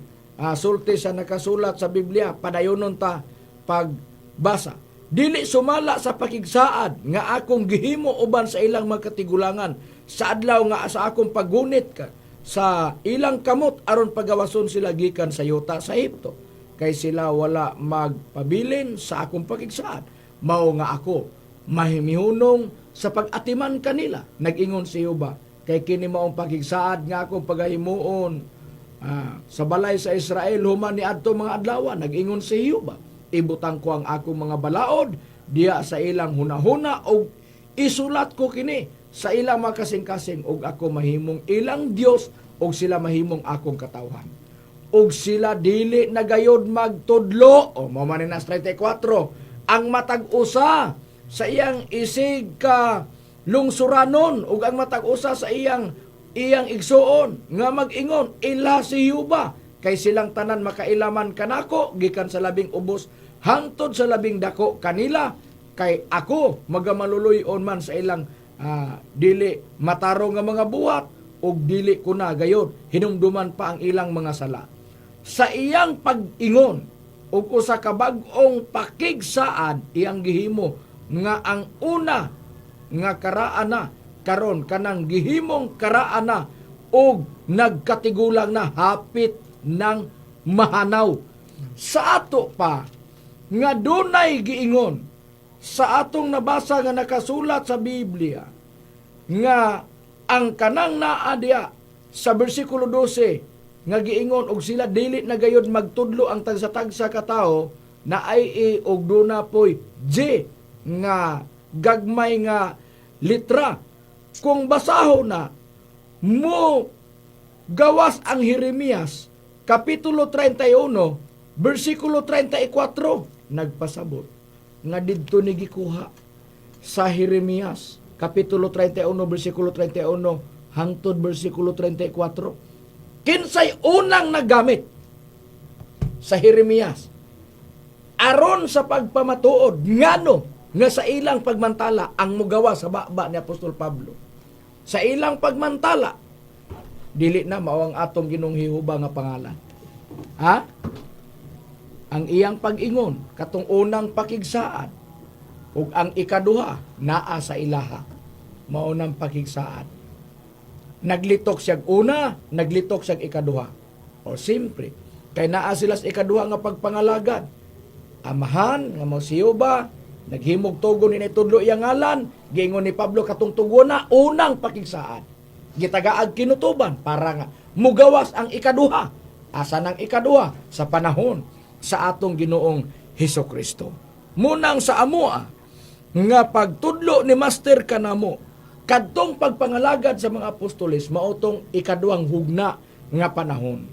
sulti sa nakasulat sa Biblia. Padayonon ta pagbasa. "Dili sumala sa pakigsaad nga akong gihimo uban sa ilang mga katigulangan sa adlaw nga sa akong paggunit ka sa ilang kamot aron pagawason sila gikan sa yuta sa Ehipto, kay sila wala magpabilin sa akong pakigsaad, mao nga ako mahimihunong sa pag-atiman kanila, nag-ingon si Jehova. Kay kini maong pakigsaad nga akong pagahimuon sa balay sa Israel human ni adto mga adlaw, nag-ingon si Jehova. Ibutang ko ang akong mga balaod diya sa ilang hunahuna og isulat ko kini sa ilang mga kasing-kasing, ug ako mahimong ilang Dios ug sila mahimong akong katawhan, ug sila dili na gayod magtudlo," o mao man ni nas 34, "ang matag usa sa iyang isig ka lungsuranon ug ang matag usa sa iyang iyang igsuon nga mag-ingon, 'Ilha si Jehova,' kay silang tanan makailaman kanako gikan sa labing ubos hangtod sa labing dako kanila, kay ako magamululuy-on man sa ilang dili matarong nga mga buhat ug dili ko na gayod hinumduman pa ang ilang mga sala." Sa iyang pag-ingon og usa ka bag-ong pakigsaad, iyang gihimo nga ang una nga karaan na karon, kanang gihimong karaan na og nagkatigulang na, hapit ng mahanaw. Sa ato pa nga dunay giingon sa atong nabasa nga nakasulat sa Biblia nga ang kanang naa diya sa bersikulo 12 nga giingon og sila dili na gayod magtudlo ang tagsa-tagsa ka tawo na ay e og duna poy J nga gagmay nga litra, kung basaho na mo gawas ang Jeremias kapitulo 31 bersikulo 34, nagpasabot nga didto ni gikuha sa Jeremias kapitulo 31 bersikulo 31 hangtod bersikulo 34. Kinsay unang naggamit sa Jeremias aron sa pagpamatuod ngano nga sa ilang pagmantala ang mugawa sa baba ni Apostol Pablo, sa ilang pagmantala dili na mao ang atong Ginoong Jehova nga pangalan, ha? Ang iyang pag-ingon katong unang pakigsaad ug ang ikaduha naa sa ilaha, mao nang pakigsaad. Naglitok siyag una, naglitok siyag ikaduha. O simpre, kay naa sila sa ikaduha nga pagpangalagad. Amahan nga mao si Jehova naghimog tugon ni tudlo iyang ngalan. Giingon ni Pablo katong tugona unang pakigsaad, gitagaag kinutuban para nga mugawas ang ikaduha. Asa nang ikaduha? Sa panahon sa atong Ginoong Hesus Kristo. Munang sa amoa nga pagtudlo ni Master kanamo, kadtong pagpangalagad sa mga apostoles mao tong ikaduhang hugna nga panahon.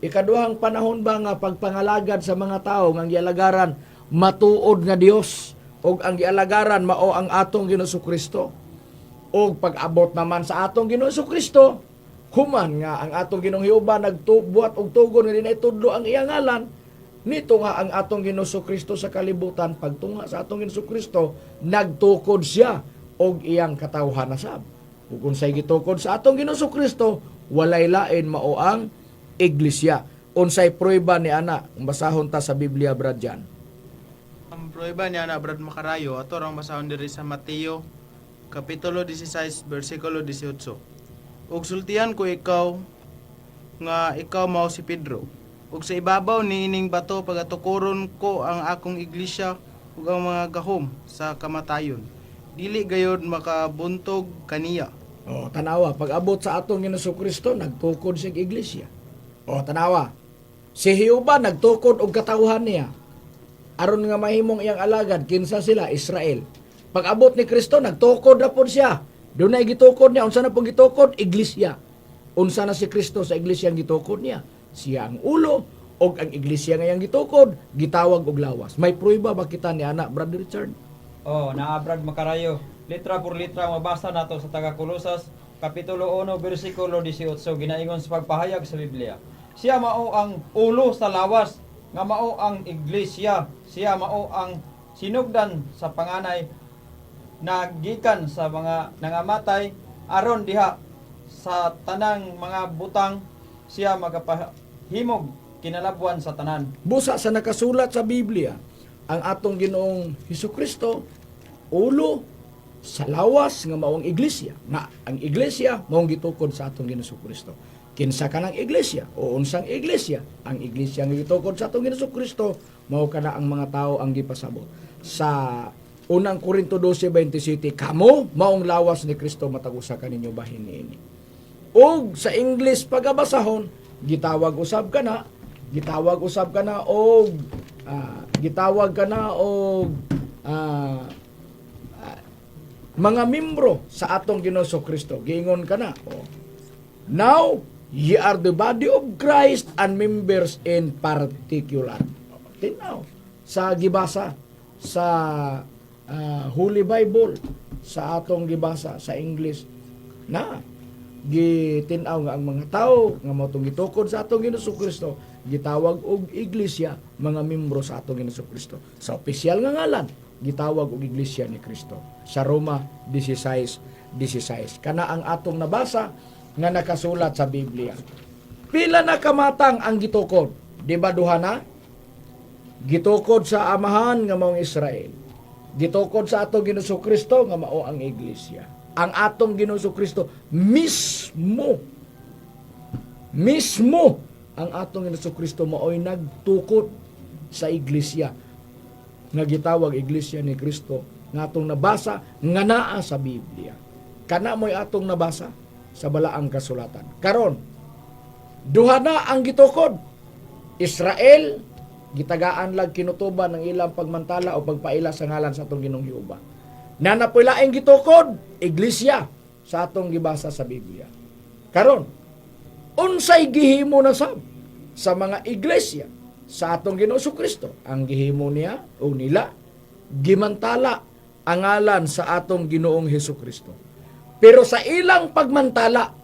Ikaduhang panahon ba nga pagpangalagad sa mga tao nga ang gialagaran matuod nga Dios ug ang gialagaran mao ang atong Ginoong Kristo. Ug pag-abot naman sa atong Ginoong Kristo, human nga ang atong Ginoong Jehova nagtubuhat og tugon nga dinay tudlo ang iyang ngalan, Nito nga ang atong Ginoo Kristo sa kalibutan, pagtunga sa atong Ginoo Kristo, nagtukod siya og iyang katawhan na sab. Ug unsay gitukod sa atong Ginoo Kristo, walay lain mao ang iglesia. Unsay prueba ni ana? Basahon ta sa Biblia, Brad Jan. Ang prueba niya na, Brad Makarayo, ato rang basahon diri sa Mateo kapitulo 16 bersikulo 18. Ug sultian ko ikaw nga ikaw mao si Pedro. Ug sa ibabaw niining bato pagatukoron ko ang akong iglesia ug ang mga gahom sa kamatayon. Dili gayod makabuntog kaniya. O, tanawa, pag abot sa atong Ginoo Kristo, nagtukod siya og iglesia. O, tanawa. Si Jehova nagtukod og katawhan niya. Aron nga mahimong iyang alagad, kinsa sila? Israel. Pag abot ni Kristo, nagtukod na pod siya. Dunay gitukod niya. Unsa na pong gitukod? Iglesia. Unsa na si Kristo sa iglesia ang gitukod niya? Siya ang ulo, og ang iglesia nga iyang gitukod, gitawag og lawas. May prueba ba kita ni ana, Brother Richard? Oh, naa, Brad Makarayo. Litra por litra mabasa nato sa taga Kolosas kapitulo 1 bersikulo 18 ginaingon sa pagpahayag sa Biblia. Siya mao ang ulo sa lawas nga mao ang iglesia. Siya mao ang sinugdan sa panganay na gikan sa mga nangamatay aron diha sa tanang mga butang siya magapahimog kinalabwan sa tanan. Busa sa nakasulat sa Biblia, ang atong Ginoong Hesus Kristo ulo sa lawas nga maong iglesia. Nga ang iglesia maong gitukod sa atong Ginoong Kristo. Kinsa kanang iglesia o unsang iglesia? Ang iglesia nga gitukod sa atong Ginoong Kristo mao kana ang mga tao ang gipasabot. Sa unang Korinto 12:27, kamo maong lawas ni Kristo, matag usa kaninyo bahin niini. Og sa English pagabasahon, gitawag usab kana og gitawag kana og mga membro sa atong Ginoo Kristo. Giingon kana. Oh. Now, ye are the body of Christ and members in particular. Tinaw sa gibasa sa Holy Bible, sa atong gibasa sa English na gitin-aw nga ang mga tao nga mao tong gitukod sa atong Ginoo Kristo gitawag og iglesia, mga membro sa atong Ginoo Kristo. Sa opisyal nga ngalan gitawag og Iglesia ni Kristo sa Roma 16:16. Kana ang atong nabasa nga nakasulat sa Biblia. Pila na kamatang ang gitukod? Di ba duha na? Gitukod sa amahan nga maong Israel, gitukod sa atong Ginoo Kristo nga mao ang iglesia. Ang atong Ginoo Kristo mismo, mismo ang atong Ginoo Kristo maoy nagtukod sa iglesia nga gitawag Iglesia ni Kristo nga atong nabasa nga naa sa Biblia. Kana mo'y atong nabasa sa balaang kasulatan. Karon, duha na ang gitukod. Israel, gitagaan lag kinutuban ng ilang pagmantala o pagpaila sa ngalan sa atong Ginoong Jehova. Naa poy laing gitukod, iglesia sa atong gibasa sa Biblia. Karon, unsay gihimo na sab sa mga iglesia sa atong Ginoo Kristo? Ang gihimo niya o nila, gimantala ang ngalan sa atong Ginoong Hesus Kristo. Pero sa ilang pagmantala,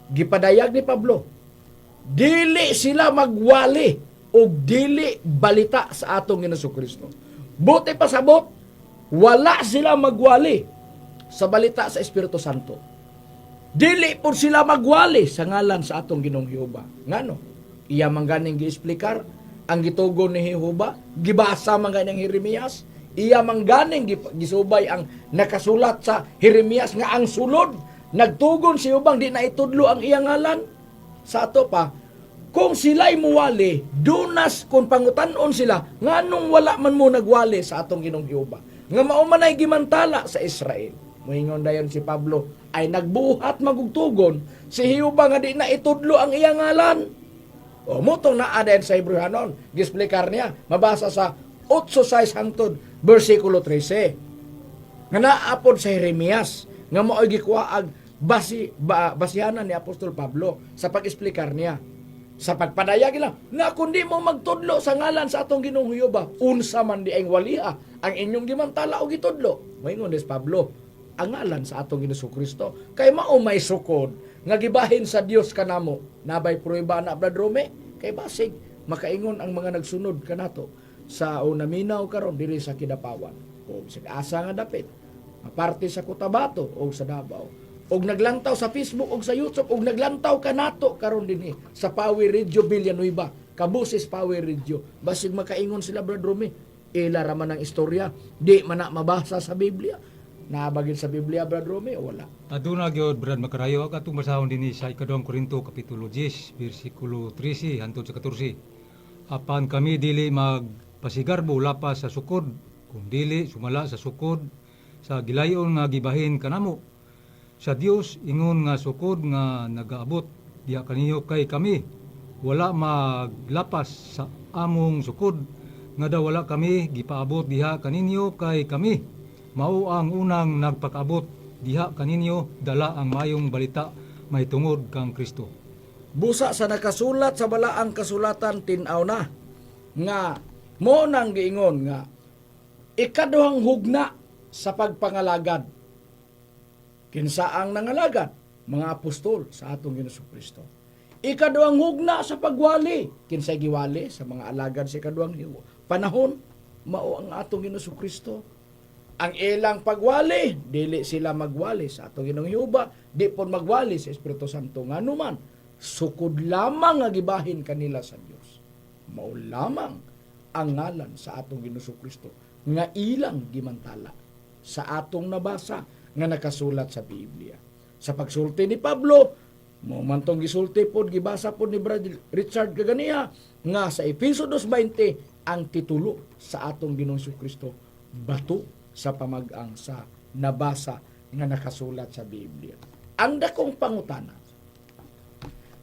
gipadayag ni Pablo, dili sila magwali o dili balita sa atong Ginoo Kristo. Buti pasabot, wala sila magwali sa balita sa Espiritu Santo. Dili po sila magwali sa ngalan sa atong Ginoong Jehova. Ngano? Iya man ganing giesplikar ang gitugon ni Jehova, gibasa man ganing Jeremias, iya man ganing gisubay ang nakasulat sa Jeremias nga ang sulod nagtugon si Jehova di na itudlo ang iyang ngalan. Sa ato pa, kung sila'y muwali, dunas kung pangutanon sila, nganong wala man mo nagwali sa atong Ginoong Jehova nga mao man ay gimantala sa Israel? Moingon dayon si Pablo, ay nagbuhat magugtugon si Jehova nga di na itudlo ang iyang ngalan. O mutong naa din sa Hebrehanon, gisplikar niya, mabasa sa 8:6 hangtod bersikulo 13. Nga naapod sa Jeremias, nga mao'y gikuhaag basihanan ni Apostol Pablo sa pag-esplikar niya. Sa pagpadayag nila, nga kundi mo magtudlo sa ngalan sa atong Ginoong Jehova, unsa man di ang waliha ang inyong gimantala o gitudlo? Moingon des Pablo, ang ngalan sa atong Ginoo Kristo kay mao may sukod nga gibahin sa Dios kanamo. Nabay prueba na, Brad Rome, kay basig Makaingon ang mga nagsunod kanato sa o naminaw karon diri sa Kidapawan o bisag asa nga dapit, aparte sa Cotabato o sa Davao, og naglantaw sa Facebook og sa YouTube og naglantaw kanato karon dinhi sa Power Radio Villanueva, Kabusis Power Radio. Basig makaingon sila, Brad Romy, ila ra man ang istorya, di man na mabasa sa Biblia. Nabagin sa Biblia, Brad Romy, o wala? Aduna gyud, Brad Makarayo. Ang atong basahon dinhi sa Ikaduhang Korinto kapitulo 10 bersikulo 13 hangtod sa 14. Apan kami dili magpasigarbo lapas sa sukod, kun dili sumala sa sukod sa gilayon nga gibahin kanamo sa Dios, ingon nga sukod nga nagaabot diha kaniyo. Kay kami wala maglapas sa among sukod nga daw wala kami gipaabot diha kaninyo, kay kami mao ang unang nagpakaabot diha kaninyo dala ang maayong balita mahitungod kang Kristo. Busa sa nakasulat sa balaang kasulatan, tin-aw na nga mo nang giingon nga ikaduhang hugna sa pagpangalagad. Kinsa ang nangalagad? Mga apostol sa atong Ginoong Kristo. Ikaduhang hugna sa pagwali. Kinsay giwali sa mga alagad sa ikaduhang panahon? Mao ang atong Ginoong Kristo. Ang ilang pagwali, dili sila magwali sa atong Ginoong Jehova, di pud magwali sa Espiritu Santo, nganuman sukod lamang nga gibahin kanila sa Dios. Mao lamang ang ngalan sa atong Ginoong Kristo nga ilang gimantala sa atong nabasa nga nakasulat sa Biblia. Sa pagsulti ni Pablo, mo man tong gisulti pod, gibasa pod ni Brad Richard kaganiha nga sa Efeso 2:20, ang titulo sa atong Ginoong Kristo, bato sa pamag-ang, sa nabasa nga nakasulat sa Biblia. Ang dakong pangutana,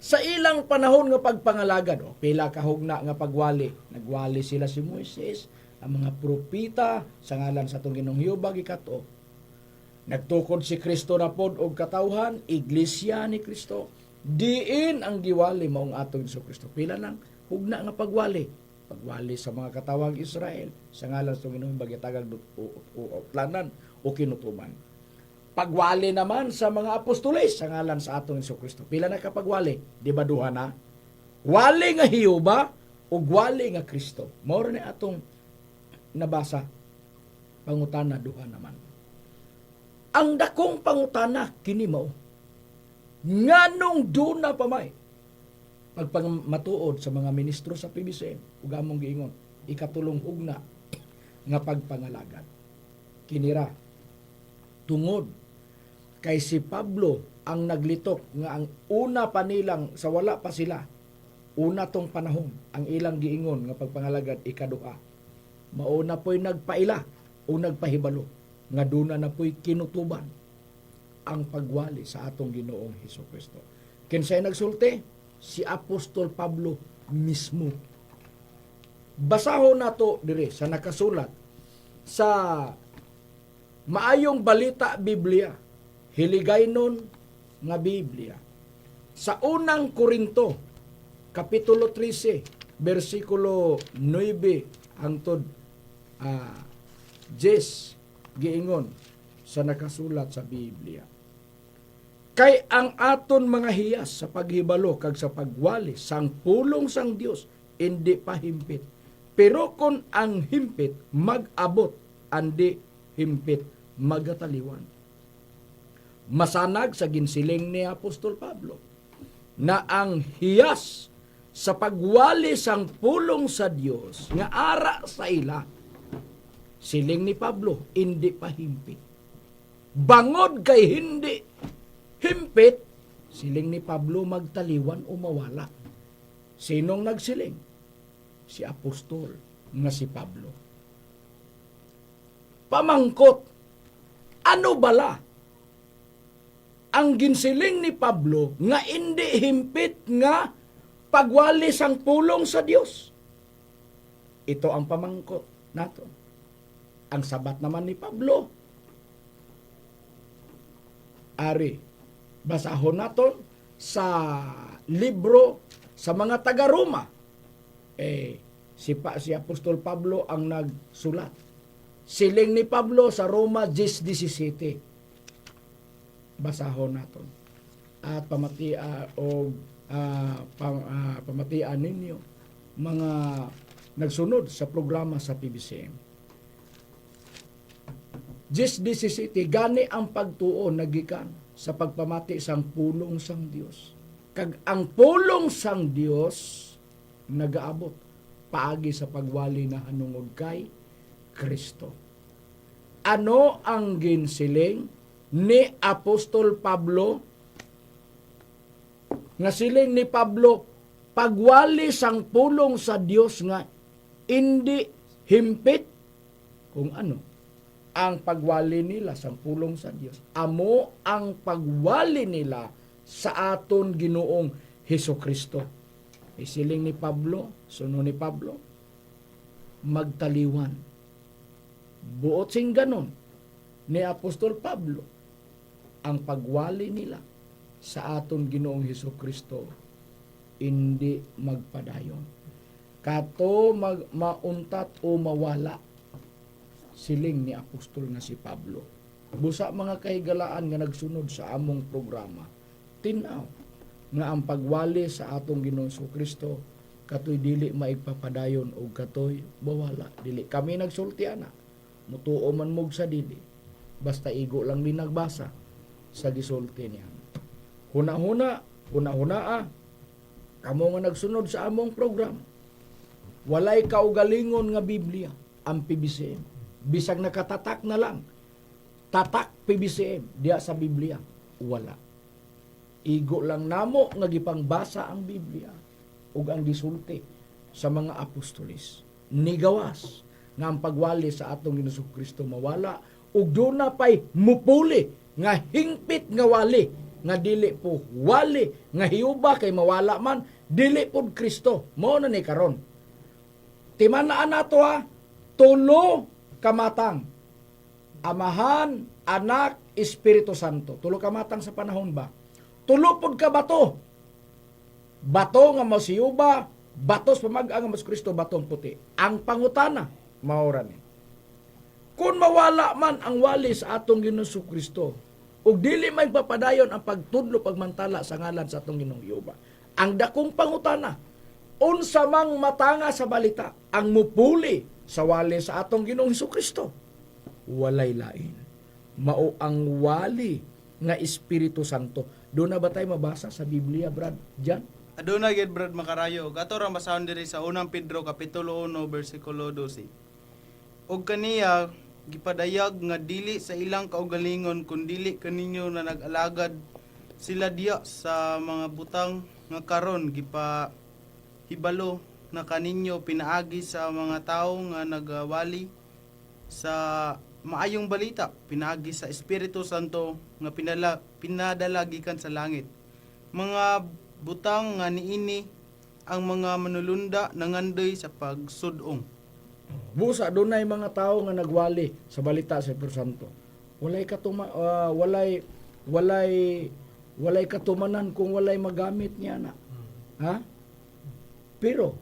sa ilang panahon nga pagpangalagad, o pila ka hugna nga pagwali, nagwali sila si Moises, ang mga propita sa ngalan sa atong Ginoong Jehova gikato. Nagtukod si Kristo na pod og katawhan, iglesia ni Kristo. Diin ang giwali, maong atong Hesus Kristo. Pila lang hugna nga pagwali? Pagwali sa mga katawang Israel sa ngalan sa Ginoong bagitagag o planan o kinutuban. Pagwali naman sa mga apostoles sa ngalan sa atong Hesus Kristo. Pila na ka pagwali? Di ba duha na? Wali nga Jehova ug wali nga Kristo. Mao ni atong nabasa. Pangutana, duha naman. Ang dakong pangutana kini mao. Nganong duna pa may pagpamatuod sa mga ministro sa PBCM ug among giingon ikatulong hugna nga pagpangalagad? Kinira tungod kay si Pablo ang naglitok nga ang una pa nilang, sa wala pa sila una tong panahon, ang ilang giingon nga pagpangalagad ikaduha, mauna po'y nagpaila o nagpahibalo nga duna na po'y kinutuban ang pagwali sa atong Ginoong Hesus Kristo. Kinsay nagsulti? Si Apostol Pablo mismo. Basahon nato dire sa nakasulat sa Maayong Balita Biblia, Hiligaynon nga Biblia. Sa Unang Korinto, Kapitulo 13, versikulo 9 hangtod 10, giingon sa nakasulat sa Biblia. Kay ang aton mga hiyas sa paghibalo kag sa pagwali sang pulong sang Dios indi pa himpit. Pero kon ang himpit mag-abot, andi himpit magataliwan. Masanag sa ginsiling ni Apostol Pablo na ang hiyas sa pagwali sang pulong sa Dios nga ara sa ila, siling ni Pablo, hindi pa himpit. Bangod kay hindi himpit, siling ni Pablo, magtaliwan o mawala. Sinong nagsiling? Si Apostol nga si Pablo. Pamangkot, ano bala ang ginsiling ni Pablo nga hindi himpit nga pagwali sang pulong sa Dios? Ito ang pamangkot nato. Ang sabat naman ni Pablo, ari, basahon naton sa libro sa mga taga-Roma. Eh, si Apostol Pablo ang nagsulat. Siling ni Pablo sa Roma 10:17. Basahon naton. At pamatian ninyo. Mga nagsunod sa programa sa PBCM. 10:17, gani ang pagtuo nagikan sa pagpamati sang pulong sang Dios. Kag ang pulong sang Dios nagaabot paagi sa pagwali na hanungod kay Kristo. Ano ang ginsiling ni Apostol Pablo? Nga siling ni Pablo, pagwali sang pulong sa Dios nga hindi himpit. Kung ano ang pagwali nila sang pulong sa Dios, amo ang pagwali nila sa aton Ginoong Hesus Kristo. Isiling ni Pablo, suno ni Pablo, magtaliwan. Buot sing ganon ni Apostol Pablo, ang pagwali nila sa aton Ginoong Hesus Kristo hindi magpadayon. Kato mauntat o mawala, siling ni apostol nga si Pablo. Busa, mga kahigalaan nga nagsunod sa among programa, tinaw nga ang pagwali sa atong Ginoong Kristo katoy dili maigpapadayon og katoy bawala. Dili kami nagsulti ana. Mutuo man mog sa dili. Basta igo lang mi nagbasa sa gisulti niya. Huna-huna, huna-hunaa, kamo nga nagsunod sa among programa. Walay kaugalingon nga Biblia ang PBCM. Bisag nakatatak na lang. Tatak PBCM diya sa Biblia. Wala. Igo lang namo nga gipangbasa ang Biblia ug ang gisulti sa mga apostolis. Nigawas nga ang pagwali sa atong Ginoong Kristo mawala ug duna pay mupuli nga hingpit nga wali nga dili po wali nga Jehova, kay mawala man, dili pod Kristo. Mao na ni karon. Timanaan nato ha, tulo kamatang. Amahan, Anak, Espiritu Santo. Tulo kamatang sa panahon ba? Tulo pod ka bato. Bato nga mao si Jehova, bato sa pamag-ang nga mao si Kristo, batong puti. Ang pangutana, mao ra ni. Kung mawala man ang wali sa atong Ginoong Kristo, ug dili may papadayon ang pagtudlo, pagmantala sa ngalan sa atong Ginoong Jehova. Ang dakong pangutana, unsa mang matanga sa balita ang mupuli sa wali sa atong Ginoong Kristo? Walay lain. Mao ang wali nga Espiritu Santo. Doon na ba tayo mabasa sa Biblia, Brad? Diyan? Aduna gyud, Brad Makarayo. Ato ra basahon diri sa Unang Pedro kapitulo 1 bersikulo 12. "Og kaniya gipadayag nga dili sa ilang kaugalingon kun dili kaninyo na nag-alagad sila diya sa mga butang nga karon gipa hibalo na kaninyo pinaagi sa mga tawo nga nagawali sa maayong balita pinaagi sa Espiritu Santo nga pinadala gikan sa langit, mga butang nga niini ang mga manulunda nangandoy sa pagsud-ong." Busa dunay mga tao nga nagwali sa balita sa Espiritu Santo. Walay katuma ah, walay walay walay katumanan kung walay magamit niya na. Ha? Pero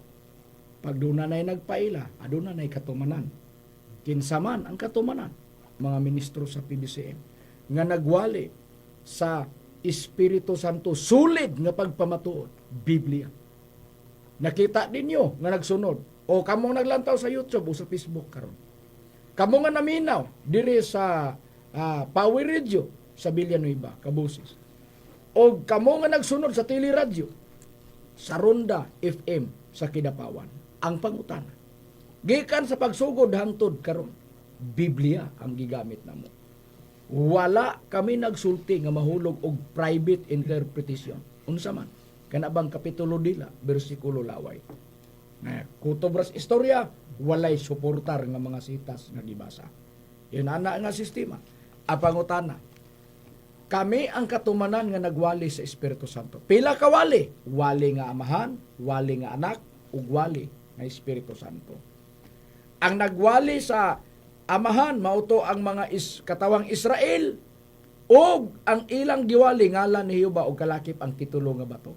pag doon na nagpaila, aduna nay katumanan. Kinsa man ang katumanan? Mga ministro sa PBCM nga nagwali sa Espiritu Santo, sulid nga pagpamatuod, Biblia. Nakita ninyo nga nagsunod o kamong naglantaw sa YouTube o sa Facebook karon. Kamo nga naminaw diri sa Power Radio sa Villanueva, Kabusis. O kamo nga nagsunod sa teleradyo sa Ronda FM sa Kidapawan. Ang pangutana, gikan sa pagsugod hangtod karon, Biblia ang gigamit namo. Wala kami nagsulti nga mahulog og private interpretation. Unsa man? Kana bang kapitulo dila, bersikulo laway. Na kutob ras istorya, walay suportar nga mga sitas nga gibasa. Yun ana nga sistema. Ang pangutana, kami ang katumanan nga nagwali sa Espiritu Santo. Pila ka wali? Wali nga Amahan, wali nga Anak, ug wali nga Espiritu Santo. Ang nagwali sa Amahan mao to ang mga katawang Israel ug ang ilang giwali ngalan ni Jehova ug kalakip ang titulo nga bato.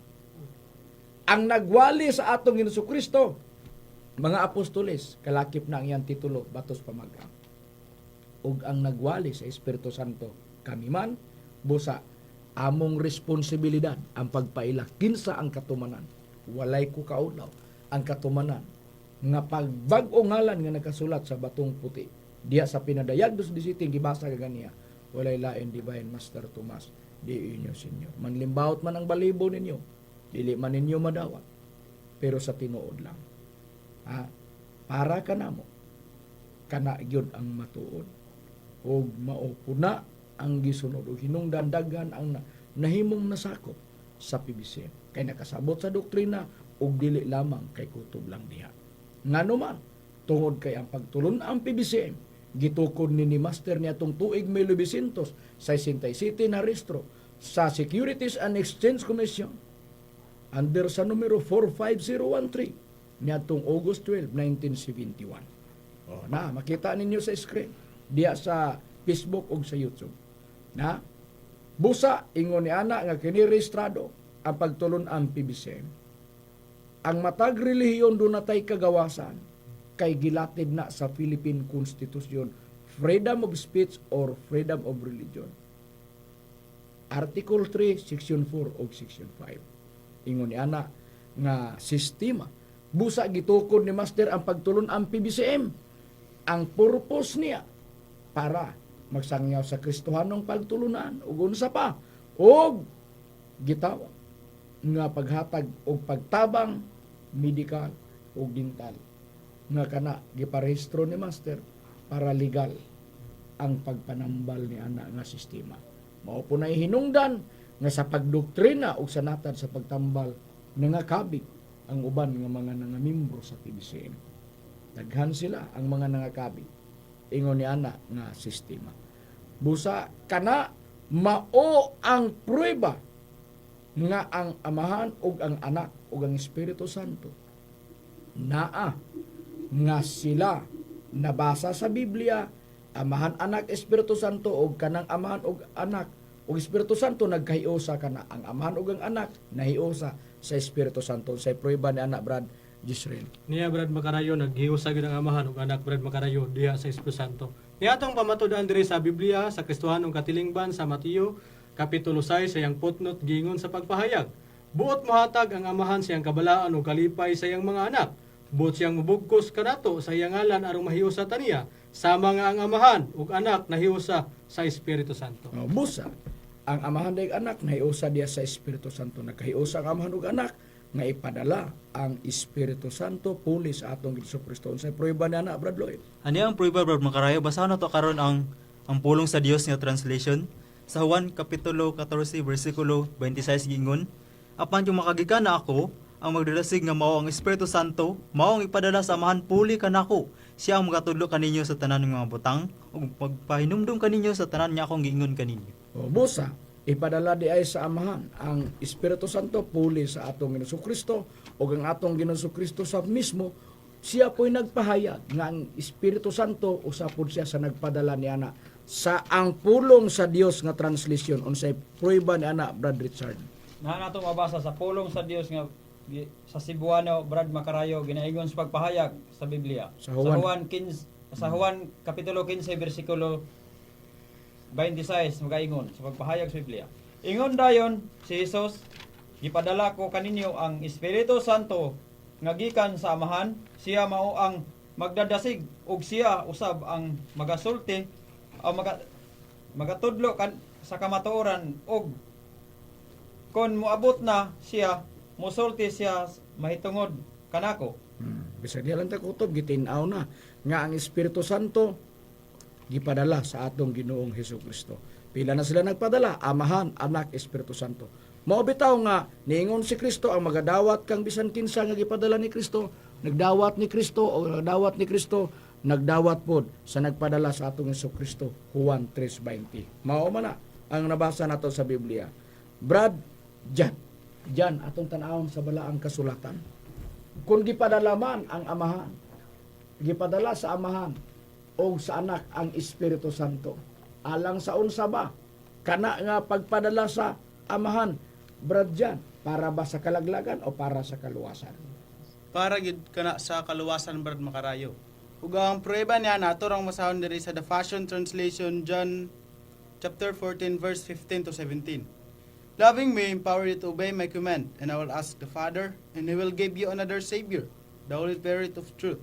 Ang nagwali sa atong Ginoong Kristo, mga apostoles, kalakip na ang iyang titulo, batos pamag-ang. Ug ang nagwali sa Espiritu Santo, kami man, busa among responsibilidad ang pagpaila kinsa ang katumanan. Walay ko kaulaw. Ang katumanan nga pagbag-o ngalan nga nakasulat sa batong puti diya sa Pinadayag dos City, gibasa kaganiya, walay lain Divine Master Tomas D. Eugenio Senior. Manlimbawot man ang balibo ninyo, dili man ninyo madawat, pero sa tinuod lang, ha, para kanamo, kana gyud ang matuod ug mao puna ang gisunod ug hinungdan daghan ang nahimong nasakop sa PBCM kay nakasabot sa doktrina ug dili lamang kay kutob lang diha. Ngano man? Tungod kay ang pagtulon ang PBCM gitukod ni Master niadtong tuig 1967 na rehistro sa Securities and Exchange Commission under sa numero 45013 niadtong August 12, 1971. Oh, na makita ninyo sa screen diya sa Facebook ug sa YouTube. Na busa ingon ni ana nga kini rehistrado ang pagtulon ang PBCM. Ang matag relihiyon duna tay kagawasan kay gilatid na sa Philippine Constitution, freedom of speech or freedom of religion. Article 3, Section 4 ug Section 5. Ingon ni ana nga sistema. Busa gitukod ni Master ang pagtulon ang PBCM. Ang purpose niya para magsangyaw sa Kristohanong pagtulunan ug unsa pa og gitawag nga paghatag og pagtabang medical ug dental nga kana giparehistro ni Master para legal ang pagpanambal ni ana nga sistema. Mao po na hinungdan nga sa pagdoktrina ug sa natad sa pagtambal nangakabig ang uban nga mga nangamembro sa PBCM. Daghan sila ang mga nangakabig. Ingon ni ana nga sistema. Busa kana mao ang pruweba nga ang Amahan ug ang Anak ug ang Espiritu Santo naa nga sila nabasa sa Biblia. Amahan, Anak, Espiritu Santo, ug kanang Amahan ug Anak ug Espiritu Santo nagkahiusa, kana ang Amahan ug ang Anak nahiusa sa Espiritu Santo. Sa pruweba ni ana, Brad Jisrael? Niya, Brad Makarayo, naghiusa gyud ang Amahan ug Anak, Brad Makarayo, diha sa Espiritu Santo. Niya atong pamatud-an diri sa Biblia sa Kristohanong katilingban sa Mateo kapitulo 6 sa iyang footnote, giingon sa pagpahayag: Buot mohatag ang Amahan siyang kabalaan ug kalipay sa iyang mga anak. Buot siyang mubugkos kanato sa iyang ngalan aron mahiusa ta niya, sama nga ang Amahan ug Anak nahiusa sa Espiritu Santo. Oh, busa ang Amahan ug Anak nahiusa diya sa Espiritu Santo. Nagkahiusa ang Amahan ug Anak nga ipadala ang Espiritu Santo puli sa atong Hesus Kristo. Unsay pruweba ni ana, Brad Lloyd? Ani ang pruweba, Brad Makarayo, basahon nato karon ang pulong sa Dios nga translation sa Juan kapitulo 14 bersikulo 26. Giingon, "Apan kung makagikan na ako, ang magdadasig nga mao ang Espiritu Santo, mao ang ipadala sa Amahan puli kanako. Siya ang magatudlo kaninyo sa tanan ng mga butang ug magpahinumdum kaninyo sa tanan nga akong giingon kaninyo." O, busa ipadala di ay sa Amahan ang Espiritu Santo puli sa atong Ginoong Kristo, ug ang atong Ginoong Kristo sa mismo siya po'y nagpahayag nga ang Espiritu Santo usa pod siya sa nagpadala ni ana. Sa ang pulong sa Dios nga translation, unsay pruweba ni ana, Brad Richard? Na nato mabasa sa pulong sa Dios nga sa Cebuano, Brad Makarayo, ginaingon sa pagpahayag sa Biblia. Sa Juan. Sa Juan 15, sa Juan kapitulo 15 bersikulo 26, magaingon sa pagpahayag sa Biblia. Ingon dayon si Jesus, "Gipadala ko kaninyo ang Espiritu Santo nga gikan sa Amahan, siya mao ang magdadasig ug siya usab ang magasulti o magatudlo sa kamatuoran, ug kon moabot na siya, mosulti siya mahitungod kanako." Bisag diha lang ta kutob gitin-aw na nga ang Espiritu Santo gipadala sa atong Ginoong Hesus Kristo. Pila na sila nagpadala? Amahan, Anak, Espiritu Santo. Mao bitaw nga niingon si Kristo ang magadawat kang bisan kinsa nga gipadala ni Kristo, nagdawat ni Kristo o nagdawat ni Kristo, nagdawat pod sa nagpadala sa atong Hesus Kristo. Juan 3:20. Mao man na ang nabasa nato sa Biblia. Brad Jan, Jan, atong tan-awon sa balaang kasulatan. Kung gipadala man ang Amahan, gipadala sa Amahan o sa Anak ang Espiritu Santo, alang sa unsa ba kana nga pagpadala sa Amahan, Brad Jan? Para ba sa kalaglagan o para sa kaluwasan? Para gyud kana sa kaluwasan, Brad Makarayo. Ug ang pruweba niya nato rang masahon diri sa The Passion Translation, John chapter 14 verse 15 to 17. "Loving me empower you to obey my command, and I will ask the Father, and he will give you another Savior, The Holy Spirit of truth,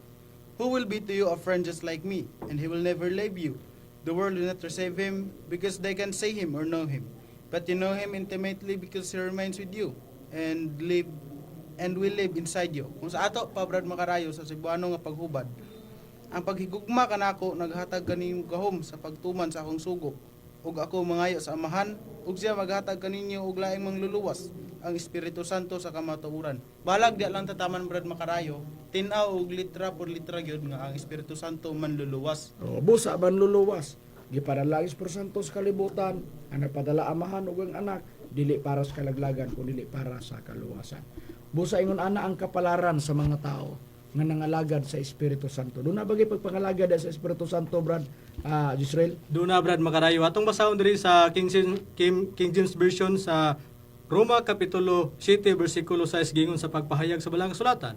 who will be to you a friend just like me, and he will never leave you. The world will not receive him because they can see him or know him. But you know him intimately because he remains with you and live and will live inside you. Kung sa ato pa, Brad Makarayo, sa Cebuano nga paghubad, ang paghigugma kanako naghatag kaninyo gahom sa pagtuman sa akong sugo. Ug ako mangayo sa Amahan ug siya maghatag kaninyo og laing mangluluwas, ang Espiritu Santo sa kamatuoran. Balag di lang tataman, Brad Makarayo, tin-aw og litra por litra gyud nga ang Espiritu Santo manluluwas. O, busa manluluwas. Gipadala ang Espiritu Santo sa kalibutan, ang nagpadala Amahan ug ang Anak, dili para sa kalaglagan kun dili para sa kaluwasan. Busa ingon ana ang kapalaran sa mga tao nga nangalagad sa Espiritu Santo. Duna ba pagpangalagad sa Espiritu Santo, Brad Israel? Duna, Brad Makarayo. Atong basahon diri sa King James Version sa Roma kapitulo 7 bersikulo 6, gingon sa pagpahayag sa Balaang Kasulatan.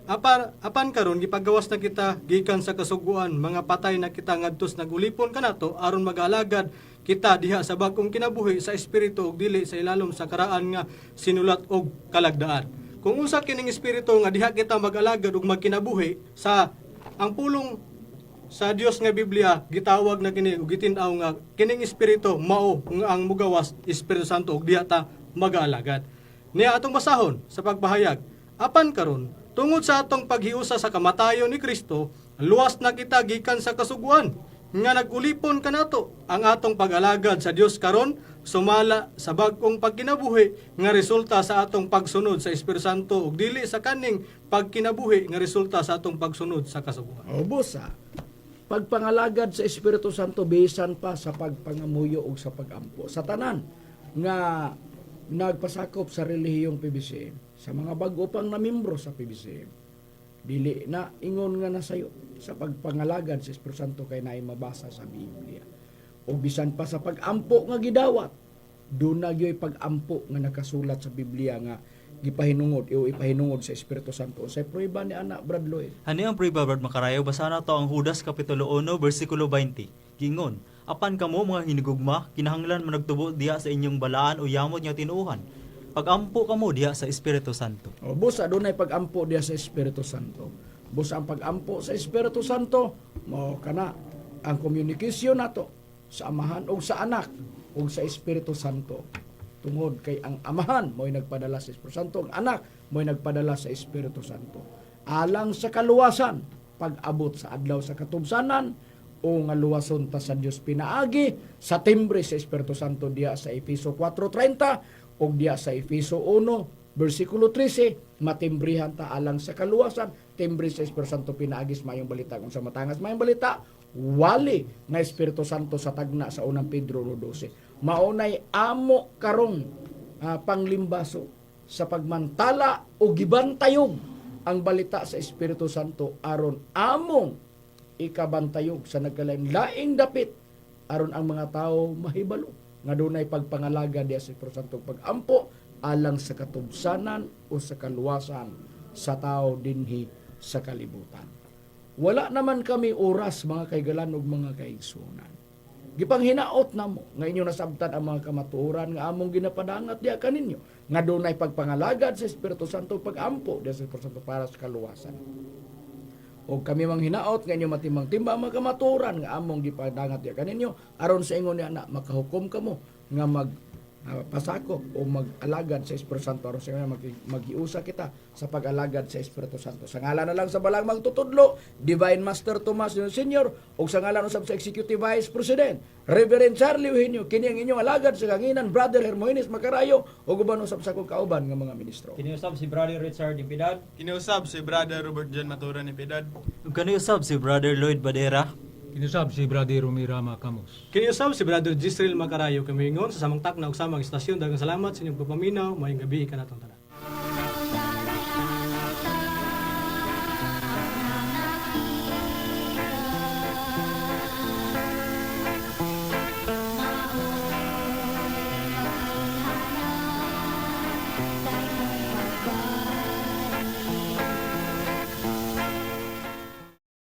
Apan karon gipagawas na kita gikan sa kasuguan, mga patay na kita ngadtos nagulipon kanato aron mag-alagad kita diha sa bag-ong kinabuhi sa espiritu ug dili sa ilalom sa karaan nga sinulat og kalagdaan. Kung unsa kining espiritu nga diha kita mag-alagad ug magkinabuhi sa ang pulong sa Dios nga Biblia, gitawag na kini ug gitin-aw nga kining espiritu mao nga ang mugawas, Espiritu Santo, ug diha ta mag-aalagad. Niya atong basahon sa pagpahayag. Apan karon, tungod sa atong paghiusa sa kamatayon ni Kristo, luwas na kita gikan sa kasuguan nga nagulipon kanato. Ang atong pag-alagad sa Dios karon sumala sa bag-ong pagkinabuhi nga resulta sa atong pagsunod sa Espiritu Santo ug dili sa kaning pagkinabuhi nga resulta sa atong pagsunod sa kasuguan. O, busa pagpangalagad sa Espiritu Santo bisan pa sa pagpangamuyo ug sa pagampo sa tanan nga nagpasakop sa relihiyong PBCM, sa mga bag-o pang namembro sa PBCM, dili na ingon nga nasayo sa pagpangalagad sa Espiritu Santo kay naay mabasa sa Biblia. O bisan pa sa pagampo nga gidawat, duna gyoy pagampo nga nakasulat sa Biblia nga gipahinungod o ipahinungod sa Espiritu Santo. Unsay prueba ni ana, Brad Lloyd? Hani ang prueba, Brad Makarayo, basa na to ang Judas kapitulo 1 bersikulo 20. Gingon, apan kamo mga hinigugma, kinahanglan managtubo diha sa inyong balaan o yamot nga tinuohan. Pagampo kamo diha sa Espiritu Santo. O, busa dunay pagampo diya sa Espiritu Santo. Busa ang pagampo sa Espiritu Santo mao kana ang communication nato sa Amahan ug sa Anak ug sa Espiritu Santo. Tungod kay ang Amahan mo'y nagpadala sa Espiritu Santo, ang Anak mo'y nagpadala sa Espiritu Santo. Alang sa kaluwasan, pag-abot sa adlaw sa katubsanan, o nga luwason ta sa Dios pinaagi sa timbre sa Espiritu Santo diya sa Efeso 4:30 ug diya sa Efeso 1 bersikulo 13, matimbrihan ta alang sa kaluwasan, timbre sa Espiritu Santo pinaagi sa Maayong Balita. Kung sa matangas Maayong Balita, wali nga Espiritu Santo sa tagna sa Unang Pedro 1:12. Maunay amo karong panglimbaso sa pagmantala o gibantayog ang balita sa Espiritu Santo aron among ikabantayog sa nagkalain-laing dapit aron ang mga tao mahibalo nga dunay pagpangalaga diya sa Espiritu Santo, pagampo alang sa katubsanan o sa kaluwasan sa tao dinhi sa kalibutan. Wala naman kami oras, mga kaigalan ug mga kaigsunan. Gipanghinaot namo nga inyo nasabtan ang mga kamatuoran nga among ginapadangat diha kaninyo nga dunay pagpangalagad sa Espiritu Santo, pagampo diya sa Espiritu Santo para sa kaluwasan. O kami manghinaot nga inyo matimang-timba ang mga kamatuoran nga among gipadangat diha kaninyo aron sa ingon ni ana makahukom kamo nga mag pasakop o mag-alagad sa Espiritu Santo aron sa ingon magiusa kita sa pag-alagad sa Espiritu Santo. Sa ngalan na lang sa balang magtutudlo, Divine Master Tomas Senior, ug sa ngalan usab sa Executive Vice President, Reverend Charlie Eugenio, kini ang inyong alagad sa kanginan, Brother Hermogenes Macarayo, ug uban usab sa akong kauban nga mga ministro. Kiniusab si Brother Richard Impidad. Kiniusab si Brother Robert John Matura ni Pedad. Ug kaniusab si Brother Lloyd Badera. Kinusab si Brother Romira Macamos. Kiniusab si Brother Gisrael Macarayo. Kami ingon sa samang takna ug samang istasyon. Daghang salamat sa inyong pagpaminaw. Maayong gabi kanatong tanan.